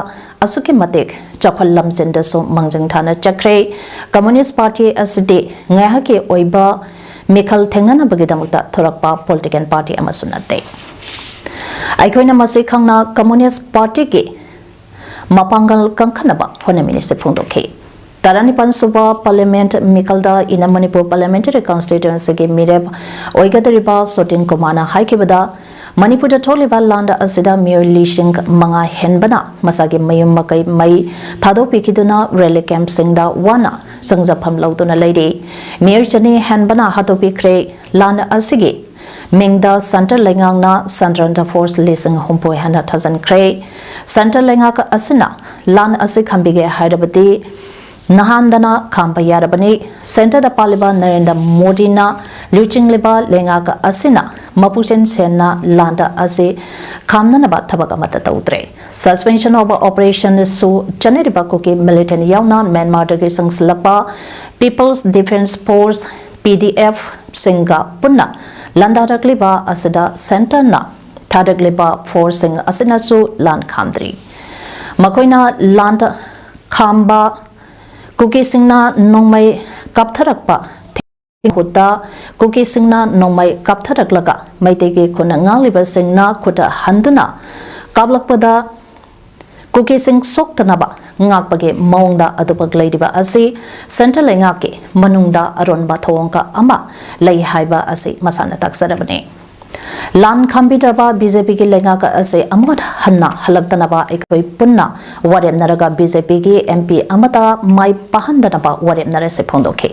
ꯑꯁꯨꯛꯀꯤ ꯃꯇꯤꯛ ꯆꯥꯎꯈꯠ ꯂꯝꯖꯤꯡꯗꯁꯨ ꯃꯥꯡꯖꯤꯟ ꯊꯥꯅ ꯆꯠꯈ꯭ꯔꯦ꯫ ꯀꯝꯃꯨꯅꯤꯁ꯭ꯠ ꯄꯥꯔꯇꯤ ꯑꯁꯤꯗꯤ ꯉꯥꯏꯍꯥꯛꯀꯤ ꯑꯣꯏꯕ ꯃꯤꯈꯜ ꯊꯦꯡꯅꯅꯕꯒꯤꯗꯃꯛꯇ ꯊꯣꯔꯛꯄ ꯄꯣꯂꯤꯇꯤꯀꯦꯜ ꯄꯥꯔꯇꯤ ꯑꯃꯁꯨ ꯅꯠꯇꯦ꯫ ꯑꯩꯈꯣꯏꯅ ꯃꯁꯤ ꯈꯪꯅ ꯀꯝꯃꯨꯅꯤꯁ꯭ꯠ ꯄꯥꯔꯇꯤꯒꯤ ꯃꯄꯥꯡꯒꯜ ꯀꯟꯈꯠꯅꯕ ꯍꯣꯠꯅꯃꯤꯟꯅꯁꯤ ꯐꯣꯡꯗꯣꯛꯈꯤ꯫ ꯇꯔꯥꯅꯤꯄꯥꯟ ꯁꯨꯕ ꯄꯥꯔꯂꯤꯌꯥꯃꯦꯟꯠ ꯃꯤꯈꯜꯗ ꯏꯟꯅꯔ ꯃꯅꯤꯄꯨꯔ ꯄꯥꯔꯂꯤꯌꯥꯃꯦꯟꯇꯔꯤ ꯀꯟꯁꯇꯤꯇ꯭ꯋꯦꯟꯁꯤꯒꯤ ꯃꯤꯔꯦꯞ ꯑꯣꯏꯒꯗꯧꯔꯤꯕ ꯁꯣꯇꯤꯟ ꯀꯨꯃꯥꯔꯅ ꯍꯥꯏꯈꯤꯕꯗ, ꯃꯅꯤꯄꯨꯔꯗ ꯊꯣꯛꯂꯤꯕ ꯂꯥꯟ ꯑꯁꯤꯗ ꯃꯤꯑꯣꯏ ꯂꯤꯁꯤꯡ ꯃꯉꯥ ꯍꯦꯟꯕꯅ ꯃꯁꯥꯒꯤ ꯃꯌꯨꯝ ꯃꯀꯩ ꯃꯩ ꯊꯥꯗꯣꯛꯄꯤꯈꯤꯗꯨꯅ ꯔꯤꯂꯤꯐ ꯀꯦꯝꯞꯁꯤꯡꯗ ꯋꯥꯅ ꯆꯪꯖꯐꯝ ꯂꯧꯗꯨꯅ ꯂꯩꯔꯤ꯫ ꯃꯤꯑꯣꯏ ꯆꯅꯤ ꯍꯦꯟꯕꯅ ꯍꯥꯠꯇꯣꯛꯄꯤꯈ꯭ꯔꯦ꯫ ꯂꯥꯟ ꯑꯁꯤꯒꯤ ꯃꯤꯡꯗ ꯁꯦꯟꯇ꯭ꯔꯦꯜ ꯂꯩꯉꯥꯛꯅ ꯁꯦꯟꯇ꯭ꯔꯦꯜꯗ ꯐꯣꯔꯁ ꯂꯤꯁꯤꯡ ꯍꯨꯝꯐꯨ ꯍꯦꯟꯅ ꯊꯥꯖꯤꯟꯈ꯭ꯔꯦ꯫ ꯁꯦꯟꯇ꯭ꯔꯦꯜ ꯂꯩꯉꯥꯛ ꯑꯁꯤꯅ ꯂꯥꯟ ꯑꯁꯤ ꯈꯥꯝꯕꯤꯒꯦ ꯍꯥꯏꯔꯕꯗꯤ ꯅꯍꯥꯟꯗꯅ ꯈꯥꯝꯕ ꯌꯥꯔꯕꯅꯤ꯫ ꯁꯦꯟꯇꯔꯗ ꯄꯥꯜꯂꯤꯕ ꯅꯔꯦꯟꯗ꯭ꯔ ꯃꯣꯗꯤꯅ ꯂꯨꯆꯤꯡꯂꯤꯕ ꯂꯩꯉꯥꯛ ꯑꯁꯤꯅ ꯃꯄꯨꯆꯦꯟ ꯁꯦꯟꯅ ꯂꯥꯟꯗ ꯑꯁꯤ ꯈꯥꯝꯅꯅꯕ ꯊꯕꯛ ꯑꯃꯠꯇ ꯇꯧꯗ꯭ꯔꯦ꯫ Suspension of Operation ꯁꯨ ꯆꯠꯅꯔꯤꯕ ꯀꯨꯀꯤ ꯃꯤꯂꯤꯇꯦꯟ ꯌꯥꯎꯅ ꯃ꯭ꯌꯥꯟꯃꯥꯔꯗꯒꯤ ꯆꯪꯁꯤꯜꯂꯛꯄ People's Defence Force, ꯄꯤ ꯗꯤ ꯑꯦꯐ, ꯁꯤꯡꯒ ꯄꯨꯟꯅ ꯂꯥꯟꯗꯥꯔꯛꯂꯤꯕ ꯑꯁꯤꯗ ꯁꯦꯟꯇꯔꯅ ꯊꯥꯔꯛꯂꯤꯕ ꯐꯣꯔꯁꯁꯤꯡ ꯑꯁꯤꯅꯁꯨ ꯂꯥꯟ ꯈꯥꯝꯗ꯭ꯔꯤ꯫ ꯃꯈꯣꯏꯅ ꯂꯥꯟꯗ ꯈꯥꯝꯕ ꯀꯨꯀꯤꯁꯤꯡꯅ ꯅꯣꯡꯃꯩ ꯀꯥꯞꯊꯔꯛꯄ ꯃꯍꯨꯠꯇ ꯀꯨꯀꯤꯁꯤꯡꯅ ꯅꯣꯡꯃꯩ ꯀꯥꯞꯊꯔꯛꯂꯒ ꯃꯩꯇꯩꯒꯤ ꯈꯨꯟꯅ ꯉꯥꯡꯂꯤꯕꯁꯤꯡꯅ ꯈꯨꯠ ꯍꯟꯗꯨꯅ ꯀꯥꯞꯂꯛꯄꯗ ꯀꯨꯀꯤꯁꯤꯡ ꯁꯣꯛꯇꯅꯕ ꯉꯥꯛꯄꯒꯤ ꯃꯑꯣꯡꯗ ꯑꯗꯨꯃꯛ ꯂꯩꯔꯤꯕ ꯑꯁꯤ ꯁꯦꯟꯇ꯭ꯔꯦꯜ ꯂꯩꯉꯥꯛꯀꯤ ꯃꯅꯨꯡꯗ ꯑꯔꯣꯟꯕ ꯊꯧꯑꯣꯡ ꯑꯃ ꯂꯩ ꯍꯥꯏꯕ ꯑꯁꯤ ꯃꯁꯥꯅ ꯇꯥꯛꯆꯔꯕꯅꯤ꯫ ꯂꯥꯟ ꯈꯥꯝꯕꯤꯗ꯭ꯔꯕ ꯕꯤ ꯖꯦ ꯄꯤꯒꯤ ꯂꯩꯉꯥꯛ ꯑꯁꯤ ꯑꯃꯨꯛ ꯍꯟꯅ ꯍꯜꯂꯛꯇꯅꯕ ꯑꯩꯈꯣꯏ ꯄꯨꯟꯅ ꯋꯥꯔꯦꯞꯅꯔꯒ ꯕꯤ ꯖꯦ ꯄꯤꯒꯤ ꯑꯦꯝ ꯄꯤ ꯑꯃꯠꯇ ꯃꯥꯏ ꯄꯥꯛꯍꯟꯗꯅꯕ ꯋꯥꯔꯦꯞꯅꯔꯁꯤ ꯐꯣꯡꯗꯣꯛꯈꯤ꯫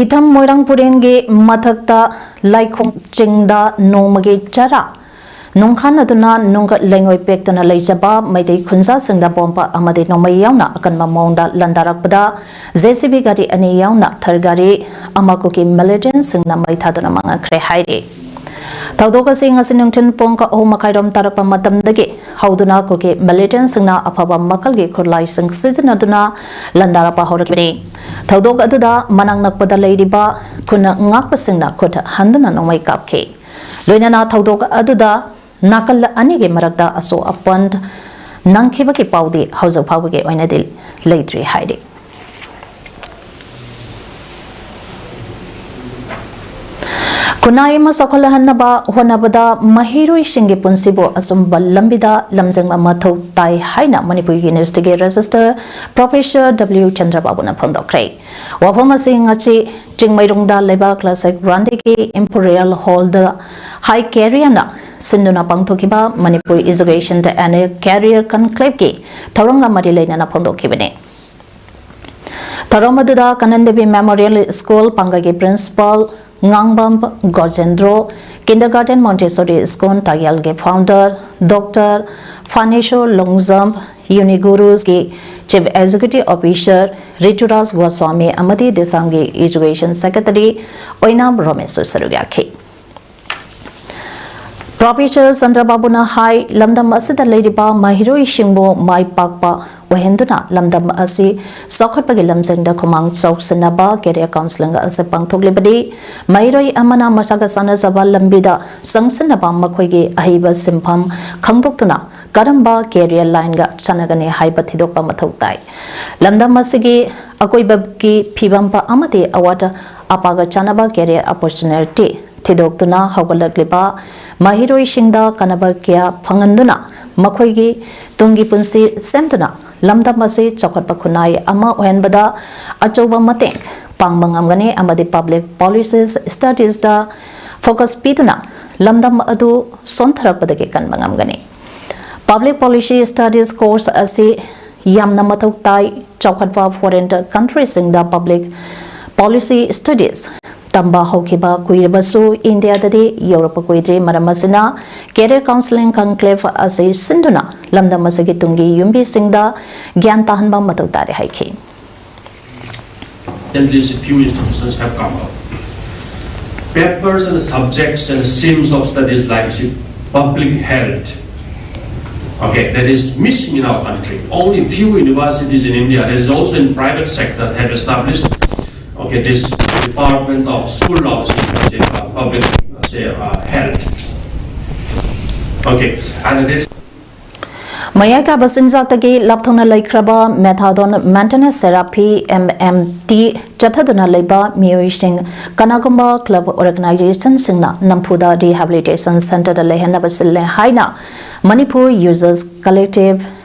ꯏꯊꯝ ꯃꯣꯏꯔꯥꯡ ꯄꯨꯔꯦꯟꯒꯤ ꯃꯊꯛꯇ ꯂꯥꯏꯈꯣꯡ ꯆꯤꯡꯗ ꯅꯣꯡꯃꯒꯤ ꯆꯔꯥ ꯅꯨꯡꯈꯥꯟꯅꯗꯨꯅ ꯅꯨꯡꯒ ꯂꯩꯉꯣꯏ ꯄꯦꯛꯇꯨꯅ ꯂꯩꯖꯕ ꯃꯩꯇꯩ ꯈꯨꯟꯖꯥꯁꯤꯡꯗ ꯕꯣꯝꯕ ꯑꯃꯗꯤ ꯅꯣꯡꯃꯩ ꯌꯥꯎꯅ ꯑꯀꯟꯕ ꯃꯑꯣꯡꯗ ꯂꯥꯟꯗꯥꯔꯛꯄꯗ, ꯖꯦ ꯁꯤ ꯕꯤ ꯒꯥꯔꯤ ꯑꯅꯤ ꯌꯥꯎꯅ ꯊꯔ ꯒꯥꯔꯤ ꯑꯃ ꯀꯨꯀꯤ ꯃꯤꯂꯤꯇꯦꯟꯁꯤꯡꯅ ꯃꯩ ꯊꯥꯗꯨꯅ ꯃꯥꯡꯍꯟꯈ꯭ꯔꯦ ꯍꯥꯏꯔꯤ꯫ ꯊꯧꯗꯣꯛ ꯑꯁꯤ ꯉꯁꯤ ꯅꯨꯡꯊꯤꯜ ꯄꯨꯡ ꯑꯍꯨꯝ ꯃꯈꯥꯏꯔꯣꯝ ꯇꯥꯔꯛꯄ ꯃꯇꯝꯗꯒꯤ ꯍꯧꯗꯨꯅ ꯀꯨꯀꯤ ꯃꯤꯂꯤꯇꯦꯟꯁꯤꯡꯅ ꯑꯐꯕ ꯃꯈꯜꯒꯤ ꯈꯨꯠꯂꯥꯏꯁꯤꯡ ꯁꯤꯖꯤꯟꯅꯗꯨꯅ ꯂꯥꯟꯗꯥꯔꯛꯄ ꯍꯧꯔꯛꯈꯤꯕꯅꯤ꯫ ꯊꯧꯗꯣꯛ ꯑꯗꯨꯗ ꯃꯅꯥꯛ ꯅꯛꯄꯗ ꯂꯩꯔꯤꯕ ꯈꯨꯟ ꯉꯥꯛꯄꯁꯤꯡꯅ ꯈꯨꯠ ꯍꯟꯗꯨꯅ ꯅꯣꯡꯃꯩ ꯀꯥꯞꯈꯤ꯫ ꯂꯣꯏꯅꯅ ꯊꯧꯗꯣꯛ ꯑꯗꯨꯗ ꯅꯥꯀꯜ ꯑꯅꯤꯒꯤ ꯃꯔꯛꯇ ꯑꯁꯣꯛ ꯑꯄꯟ ꯅꯪꯈꯤꯕꯒꯤ ꯄꯥꯎꯗꯤ ꯍꯧꯖꯤꯛ ꯐꯥꯎꯕꯒꯤ ꯑꯣꯏꯅꯗꯤ ꯂꯩꯇ꯭ꯔꯤ ꯍꯥꯏꯔꯤ꯫ ꯈꯨꯟꯅꯥꯏ ꯑꯃ ꯆꯥꯎꯈꯠꯍꯟꯅꯕ ꯍꯣꯠꯅꯕꯗ ꯃꯍꯩꯔꯣꯏꯁꯤꯡꯒꯤ ꯄꯨꯟꯁꯤꯕꯨ ꯑꯆꯨꯝꯕ ꯂꯝꯕꯤꯗ ꯂꯝꯖꯤꯡꯕ ꯃꯊꯧ ꯇꯥꯏ ꯍꯥꯏꯅ ꯃꯅꯤꯄꯨꯔ ꯌꯨꯅꯤꯚꯔꯁꯤꯇꯤꯒꯤ ꯔꯦꯖꯤꯁꯇꯔ ꯄ꯭ꯔꯣꯐꯦꯁꯔ ꯗꯕ꯭ꯂꯤꯎ ꯆꯟꯗ꯭ꯔꯕꯥꯕꯨꯅ ꯐꯣꯡꯗꯣꯛꯈ꯭ꯔꯦ꯫ ꯋꯥꯐꯝ ꯑꯁꯤ ꯉꯁꯤ ꯆꯤꯡꯃꯩꯔꯣꯡꯗ ꯂꯩꯕ ꯀ꯭ꯂꯥꯁꯤꯛ ꯔꯥꯟꯗꯦꯒꯤ ꯏꯝꯄꯤꯔꯤꯌꯦꯜ ꯍꯣꯜꯗ ꯍꯥꯏ ꯀꯦꯔꯤꯌꯥꯅ ꯁꯤꯟꯗꯨꯅ ꯄꯥꯡꯊꯣꯛꯈꯤꯕ ꯃꯅꯤꯄꯨꯔ Education and Career Conclaveꯀꯤ ꯊꯧꯔꯝꯒ ꯃꯔꯤ ꯂꯩꯅꯅ ꯐꯣꯡꯗꯣꯛꯈꯤꯕꯅꯤ꯫ ꯊꯧꯔꯝ ꯑꯗꯨꯗ ꯀꯥꯅꯟ ꯗꯦꯕꯤ ꯃꯦꯃꯣꯔꯤꯌꯦꯜ ꯁ꯭ꯀꯨꯜ ꯄꯥꯡꯒꯜꯒꯤ principal Ngangbam Gojendro, kindergarten Montessori school ꯇꯥꯌꯦꯜꯒꯤ ꯐꯥꯎꯟꯗꯔ ꯗꯣꯛꯇꯔ ꯐꯥꯅꯦꯁꯣꯔ ꯂꯣꯡꯖꯝ, ꯌꯨꯅꯤꯒꯨꯔꯨꯁꯀꯤ chief executive officer Rituraj Goswami ꯑꯃꯗꯤ ꯗꯦꯁꯥꯝꯒꯤ ꯏꯖꯨꯀꯦꯁꯟ ꯁꯦꯀ꯭ꯔꯦꯇꯔꯤ ꯑꯣꯏꯅꯥꯝ ꯔꯣꯃꯦꯁꯁꯨ ꯁꯔꯨꯛ ꯌꯥꯈꯤ꯫ ꯄ꯭ꯔꯣꯐꯦꯁꯔ ꯆꯟꯗ꯭ꯔꯕꯥꯕꯨꯅ ꯍꯥꯏ, ꯂꯝꯗꯝ ꯑꯁꯤꯗ ꯂꯩꯔꯤꯕ ꯃꯍꯩꯔꯣꯏꯁꯤꯡꯕꯨ ꯃꯥꯏ ꯄꯥꯛꯄ ꯑꯣꯏꯍꯟꯗꯨꯅ ꯂꯝꯗꯝ ꯑꯁꯤ ꯆꯥꯎꯈꯠꯄꯒꯤ ꯂꯝꯖꯤꯡꯗ ꯈꯨꯃꯥꯡ ꯆꯥꯎꯁꯤꯟꯅꯕ career counselling ꯑꯁꯤ ꯄꯥꯡꯊꯣꯛꯂꯤꯕꯅꯤ꯫ ꯃꯍꯩꯔꯣꯏ ꯑꯃꯅ ꯃꯁꯥꯒ ꯆꯥꯟꯅꯖꯕ ꯂꯝꯕꯤꯗ ꯆꯪꯁꯤꯟꯅꯕ ꯃꯈꯣꯏꯒꯤ ꯑꯍꯩꯕ ꯁꯤꯟꯐꯝ ꯈꯪꯗꯣꯛꯇꯨꯅ ꯀꯔꯝꯕ career lineꯒ ꯆꯥꯟꯅꯒꯅꯤ ꯍꯥꯏꯕ ꯊꯤꯗꯣꯛꯄ ꯃꯊꯧ ꯇꯥꯏ꯫ ꯂꯝꯗꯝ ꯑꯁꯤꯒꯤ ꯑꯀꯣꯏꯕꯒꯤ ꯐꯤꯕꯝ ꯑꯃꯗꯤ ꯑꯋꯥꯠ ꯑꯄꯥꯒ ꯆꯥꯟꯅꯕ career opportunity ꯊꯤꯗꯣꯛꯇꯨꯅ ꯍꯧꯒꯠꯂꯛꯂꯤꯕ ꯃꯍꯩꯔꯣꯏꯁꯤꯡꯗ ꯀꯥꯟꯅꯕ ꯀꯌꯥ ꯐꯪꯍꯟꯗꯨꯅ ꯃꯈꯣꯏꯒꯤ ꯇꯨꯡꯒꯤ ꯄꯨꯟꯁꯤ ꯁꯦꯝꯗꯨꯅ ꯂꯝꯗꯝ ꯑꯁꯤ ꯆꯥꯎꯈꯠꯄ ꯈꯨꯟꯅꯥꯏ ꯑꯃ ꯑꯣꯏꯍꯟꯕꯗ ꯑꯆꯧꯕ ꯃꯇꯦꯡ ꯄꯥꯡꯕ ꯉꯝꯒꯅꯤ ꯑꯃꯗꯤ public policies studiesꯇ focus ꯄꯤꯗꯨꯅ ꯂꯝꯗꯝ ꯑꯗꯨ ꯁꯣꯟꯊꯔꯛꯄꯗꯒꯤ ꯀꯟꯕ ꯉꯝꯒꯅꯤ꯫ Public policy studies course ꯑꯁꯤ ꯌꯥꯝꯅ ꯃꯊꯧ ꯇꯥꯏ꯫ ꯆꯥꯎꯈꯠꯄ foreign countryꯁꯤꯡꯗ public policy studies ꯇꯝꯕ ꯍꯧꯈꯤꯕ ꯀꯨꯏꯔꯕꯁꯨ ꯏꯟꯗꯤꯌꯥꯗꯗꯤ ꯌꯧꯔꯛꯄ ꯀꯨꯏꯗ꯭ꯔꯤ꯫ ꯃꯔꯝ ꯑꯁꯤꯅ career counselling conclave ꯑꯁꯤ ꯁꯤꯟꯗꯨꯅ ꯂꯝꯗꯝ ꯑꯁꯤꯒꯤ ꯇꯨꯡꯒꯤ ꯌꯨꯝꯕꯤꯁꯤꯡꯗ ꯒ꯭ꯌꯥꯟ ꯇꯥꯍꯟꯕ ꯃꯊꯧ ꯇꯥꯔꯦ ꯍꯥꯏꯈꯤ꯫ Recently, a few institutions have come up. Papers and subjects and streams of studies like, you see, public health. Okay, that is missing in our country. Only few universities in India, that is also in private sector, have established, okay, this department of school of, say, uh, public, say, uh, health. Okay, and it is ꯃꯌꯥꯏ ꯀꯥꯕ ꯆꯤꯟꯖꯥꯛꯇꯒꯤ ꯂꯥꯞꯊꯣꯛꯅ ꯂꯩꯈ꯭ꯔꯕ methadone maintenance therapy, M M T, ꯆꯠꯊꯗꯨꯅ ꯂꯩꯕ ꯃꯤꯑꯣꯏꯁꯤꯡ ꯀꯅꯥꯒꯨꯝꯕ club organizationꯁꯤꯡꯅ ꯅꯝꯐꯨꯗ rehabilitation centreꯗ ꯂꯩꯍꯟꯅꯕ ꯁꯤꯜꯂꯦ ꯍꯥꯏꯅ Manipur Users Collective,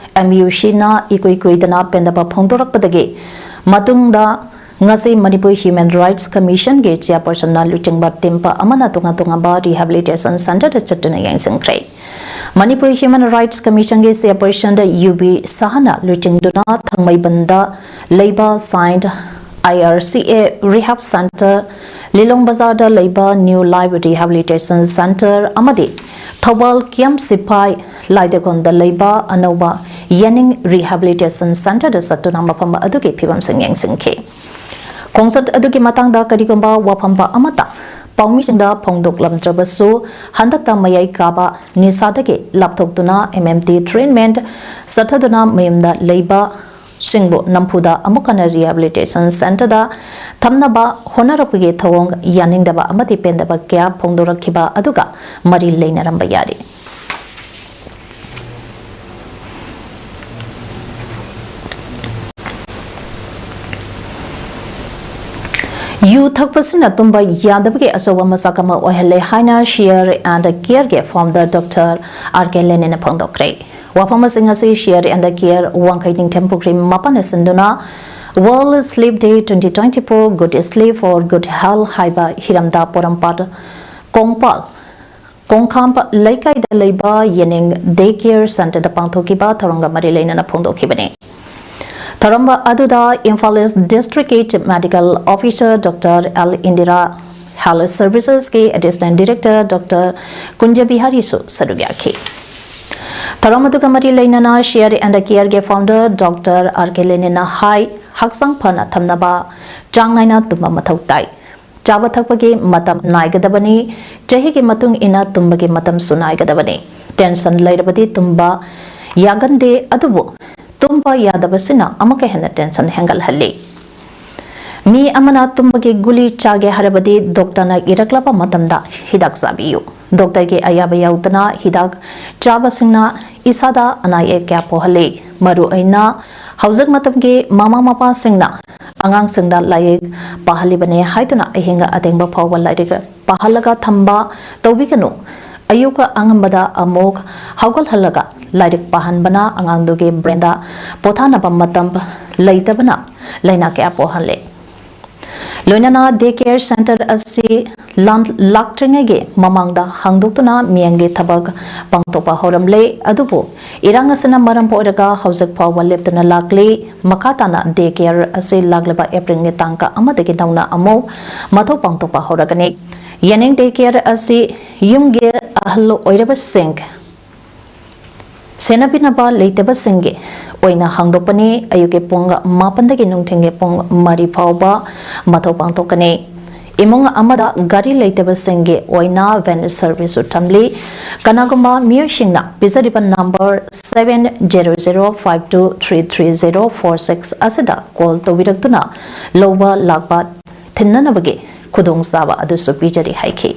MUCꯅ ꯏꯀꯨꯏ ꯀꯨꯏꯗꯅ ꯄꯦꯟꯗꯕ ꯐꯣꯡꯗꯣꯔꯛꯄꯗꯒꯤ ꯃꯇꯨꯡꯗ ꯉꯁꯤ Manipur Human Rights Commissionꯒꯤ chairpersonꯅ ꯂꯨꯆꯤꯡꯕ team ꯑꯃꯅ ꯇꯣꯉꯥꯟ ꯇꯣꯉꯥꯟꯕ rehabilitation centreꯗ ꯆꯠꯇꯨꯅ ꯌꯦꯡꯁꯤꯟꯈ꯭ꯔꯦ꯫ Manipur Human Rights Commissionꯒꯤ chairpersonꯗ ꯌꯨ ꯕꯤ ꯁꯍꯥꯅ ꯂꯨꯆꯤꯡꯗꯨꯅ ꯊꯥꯡꯃꯩꯕꯟꯗ ꯂꯩꯕ Saint IRCA Rehab Centre, ꯂꯤꯂꯣꯡ ꯕꯖꯥꯔꯗ ꯂꯩꯕ New Life Rehabilitation Centre ꯑꯃꯗꯤ ꯊꯧꯕꯥꯜ ꯀꯤꯌꯝ ꯁꯤꯐꯥꯏ ꯂꯥꯏꯗꯒꯣꯟꯗ ꯂꯩꯕ ꯑꯅꯧꯕ ꯌꯦꯅꯤꯡ Rehabilitation Centreꯗ ꯆꯠꯇꯨꯅ ꯃꯐꯝ ꯑꯗꯨꯒꯤ ꯐꯤꯕꯝꯁꯤꯡ ꯌꯦꯡꯁꯤꯟꯈꯤ꯫ ꯈꯣꯡꯆꯠ ꯑꯗꯨꯒꯤ ꯃꯇꯥꯡꯗ ꯀꯔꯤꯒꯨꯝꯕ ꯋꯥꯐꯝ ꯑꯃꯠꯇ ꯄꯥꯎꯃꯤꯁꯤꯡꯗ ꯐꯣꯡꯗꯣꯛꯂꯝꯗ꯭ꯔꯕꯁꯨ, ꯍꯟꯗꯛꯇ ꯃꯌꯥꯏ ꯀꯥꯕ ꯅꯤꯁꯥꯗꯒꯤ ꯂꯥꯞꯊꯣꯛꯇꯨꯅ M M T treatment ꯆꯠꯊꯗꯨꯅ ꯃꯌꯨꯝꯗ ꯂꯩꯕꯁꯤꯡꯕꯨ ꯅꯝꯐꯨꯗ ꯑꯃꯨꯛ ꯍꯟꯅ rehabilitation centreꯗ ꯊꯝꯅꯕ ꯍꯣꯠꯅꯔꯛꯄꯒꯤ ꯊꯧꯑꯣꯡ ꯌꯥꯅꯤꯡꯗꯕ ꯑꯃꯗꯤ ꯄꯦꯟꯗꯕ ꯀꯌꯥ ꯐꯣꯡꯗꯣꯔꯛꯈꯤꯕ ꯑꯗꯨꯒ ꯃꯔꯤ ꯂꯩꯅꯔꯝꯕ ꯌꯥꯔꯤ꯫ ꯌꯨ ꯊꯛꯄꯁꯤꯅ ꯇꯨꯝꯕ ꯌꯥꯗꯕꯒꯤ ꯑꯆꯧꯕ ꯃꯆꯥꯛ ꯑꯃ ꯑꯣꯏꯍꯜꯂꯦ ꯍꯥꯏꯅ Share and Careꯒꯤ founder Doctor R K Leninꯅ ꯐꯣꯡꯗꯣꯛꯈ꯭ꯔꯦ꯫ ꯋꯥꯐꯝ ꯑꯁꯤꯡ ꯑꯁꯤ Share and Care ꯋꯥꯡꯈꯩ ꯅꯤꯡꯊꯦꯝ ꯄꯨꯈ꯭ꯔꯤ ꯃꯄꯥꯟꯅ ꯁꯤꯟꯗꯨꯅ World Sleep Day twenty twenty-four, Good Sleep for Good Health ꯍꯥꯏꯕ ꯍꯤꯔꯝꯗ ꯄꯣꯔꯣꯝꯄꯥꯠ ꯀꯣꯡꯄꯥꯜ ꯀꯣꯡꯈꯥꯝ ꯂꯩꯀꯥꯏꯗ ꯂꯩꯕ ꯌꯦꯅꯤꯡ Day Care Centreꯗ ꯄꯥꯡꯊꯣꯛꯈꯤꯕ ꯊꯧꯔꯝꯒ ꯃꯔꯤ ꯂꯩꯅꯅ ꯐꯣꯡꯗꯣꯛꯈꯤꯕꯅꯤ꯫ ꯊꯧꯔꯝ ꯑꯗꯨꯗ ꯏꯝꯐꯥꯜ ꯏꯁ ꯗꯤꯁꯇ꯭ꯔꯤꯛꯀꯤ chief medical officer doctor L Indira, health ꯁꯔꯚꯤꯁꯦꯁꯀꯤ ꯑꯦꯗꯤꯁꯅꯦꯜ ꯗꯤꯔꯦꯛꯇꯔ ꯗꯣꯛꯇꯔ ꯀꯨꯟꯖ ꯕꯤꯍꯥꯔꯤꯁꯨ ꯁꯔꯨꯛ ꯌꯥꯈꯤ꯫ ꯊꯧꯔꯝ ꯑꯗꯨꯒ ꯃꯔꯤ ꯂꯩꯅꯅ ꯁꯤꯌꯔ ꯑꯦꯟ ꯀꯤꯌꯔꯒꯤ ꯐꯥꯎꯟꯗꯔ ꯗꯣꯛꯇꯔ ꯑꯥꯔ ꯀꯦ ꯂꯦꯅꯤꯟꯅ ꯍꯥꯏ, ꯍꯛꯆꯥꯡ ꯐꯅ ꯊꯝꯅꯕ ꯆꯥꯡ ꯅꯥꯏꯅ ꯇꯨꯝꯕ ꯃꯊꯧ ꯇꯥꯏ꯫ ꯆꯥꯕ ꯊꯛꯄꯒꯤ ꯃꯇꯝ ꯅꯥꯏꯒꯗꯕꯅꯤ꯫ ꯆꯍꯤꯒꯤ ꯃꯇꯨꯡ ꯏꯟꯅ ꯇꯨꯝꯕꯒꯤ ꯃꯇꯝꯁꯨ ꯅꯥꯏꯒꯗꯕꯅꯤ꯫ ꯇꯦꯟꯁꯟ ꯂꯩꯔꯕꯗꯤ ꯇꯨꯝꯕ ꯌꯥꯒꯟꯗꯦ, ꯑꯗꯨꯕꯨ ꯇꯨꯝꯕ ꯌꯥꯗꯕꯁꯤꯅ ꯑꯃꯨꯛꯀ ꯍꯦꯟꯅ ꯇꯦꯟꯁꯟ ꯍꯦꯟꯒꯠꯍꯜꯂꯤ꯫ ꯃꯤ ꯑꯃꯅ ꯇꯨꯝꯕꯒꯤ ꯒꯨꯂꯤ ꯆꯥꯒꯦ ꯍꯥꯏꯔꯕꯗꯤ ꯗꯣꯛꯇꯔꯅ ꯏꯔꯛꯂꯕ ꯃꯇꯝꯗ ꯍꯤꯗꯥꯛ ꯆꯥꯕꯤꯌꯨ꯫ ꯗꯣꯛꯇꯔꯒꯤ ꯑꯌꯥꯕ ꯌꯥꯎꯗꯅ ꯍꯤꯗꯥꯛ ꯆꯥꯕꯁꯤꯡꯅ ꯏꯁꯥꯗ ꯑꯅꯥ ꯑꯌꯦꯛ ꯀꯌꯥ ꯄꯣꯛꯍꯜꯂꯤ꯫ ꯃꯔꯨꯑꯣꯏꯅ ꯍꯧꯖꯤꯛ ꯃꯇꯝꯒꯤ ꯃꯃꯥ ꯃꯄꯥꯁꯤꯡꯅ ꯑꯉꯥꯡꯁꯤꯡꯗ ꯂꯥꯏꯔꯤꯛ ꯄꯥꯍꯜꯂꯤꯕꯅꯦ ꯍꯥꯏꯗꯨꯅ ꯑꯍꯤꯡ ꯑꯊꯦꯡꯕ ꯐꯥꯎꯕ ꯂꯥꯏꯔꯤꯛ ꯄꯥꯍꯜꯂꯒ ꯊꯝꯕ ꯇꯧꯕꯤꯒꯅꯨ꯫ ꯑꯌꯨꯛ ꯑꯉꯟꯕꯗ ꯑꯃꯨꯛ ꯍꯧꯒꯠꯍꯜꯂꯒ ꯂꯥꯏꯔꯤꯛ ꯄꯥꯍꯟꯕꯅ ꯑꯉꯥꯡꯗꯨꯒꯤ ꯕ꯭ꯔꯦꯟꯗ ꯄꯣꯊꯥꯅꯕ ꯃꯇꯝ ꯂꯩꯇꯕꯅ ꯂꯥꯏꯅꯥ ꯀꯌꯥ ꯄꯣꯛꯍꯜꯂꯦ꯫ ꯂꯣꯏꯅꯅ ꯗꯦ ꯀꯦꯌꯔ ꯁꯦꯟꯇꯔ ꯑꯁꯤ ꯂꯥꯟ-, ꯂꯥꯛꯇ꯭ꯔꯤꯉꯩꯒꯤ ꯃꯃꯥꯡꯗ ꯍꯥꯡꯗꯣꯛꯇꯨꯅ ꯃꯤꯌꯦꯡꯒꯤ ꯊꯕꯛ ꯄꯥꯡꯊꯣꯛꯄ ꯍꯧꯔꯝꯂꯦ꯫ ꯑꯗꯨꯕꯨ ꯏꯔꯥꯡ ꯑꯁꯤꯅ ꯃꯔꯝ ꯑꯣꯏꯔꯒ ꯍꯧꯖꯤꯛ ꯐꯥꯎꯕ ꯂꯦꯞꯇꯅ ꯂꯥꯛꯂꯤ꯫ ꯃꯈꯥ ꯇꯥꯅ ꯗꯦ ꯀꯦꯌꯔ ꯑꯁꯤ ꯂꯥꯛꯂꯤꯕ ꯑꯦꯄ꯭ꯔꯤꯜꯒꯤ ꯇꯥꯡ ꯑꯃꯗꯒꯤ ꯅꯧꯅ ꯑꯃꯨꯛ ꯃꯊꯧ ꯄꯥꯡꯊꯣꯛꯄ ꯍꯧꯔꯒꯅꯤ꯫ ꯌꯦꯅꯤꯡ ꯗꯦ ꯀꯦꯌꯔ ꯑꯁꯤ ꯌꯨꯝꯒꯤ ꯑꯍꯜ ꯑꯣꯏꯔꯕꯁꯤꯡ ꯁꯦꯟꯅꯕꯤꯅꯕ ꯂꯩꯇꯕꯁꯤꯡꯒꯤ ꯑꯣꯏꯅ ꯍꯥꯡꯗꯣꯛꯄꯅꯤ꯫ ꯑꯌꯨꯛꯀꯤ ꯄꯨꯡ ꯃꯥꯄꯟꯗꯒꯤ ꯅꯨꯡꯊꯤꯜꯒꯤ ꯄꯨꯡ ꯃꯔꯤ ꯐꯥꯎꯕ ꯃꯊꯧ ꯄꯥꯡꯊꯣꯛꯀꯅꯤ꯫ ꯏꯃꯨꯡ ꯑꯃꯗ ꯒꯥꯔꯤ ꯂꯩꯇꯕꯁꯤꯡꯒꯤ ꯑꯣꯏꯅ ꯚꯦꯟ ꯁꯔꯚꯤꯁꯁꯨ ꯊꯝꯂꯤ꯫ ꯀꯅꯥꯒꯨꯝꯕ ꯃꯤꯑꯣꯏꯁꯤꯡꯅ ꯄꯤꯖꯔꯤꯕ number seven zero zero five two three three zero four six ꯑꯁꯤꯗ ꯀꯣꯜ ꯇꯧꯕꯤꯔꯛꯇꯨꯅ ꯂꯧꯕ ꯂꯥꯛꯄ ꯊꯤꯟꯅꯅꯕꯒꯤ ꯈꯨꯗꯣꯡꯆꯥꯕ ꯑꯗꯨꯁꯨ ꯄꯤꯖꯔꯤ ꯍꯥꯏꯈꯤ꯫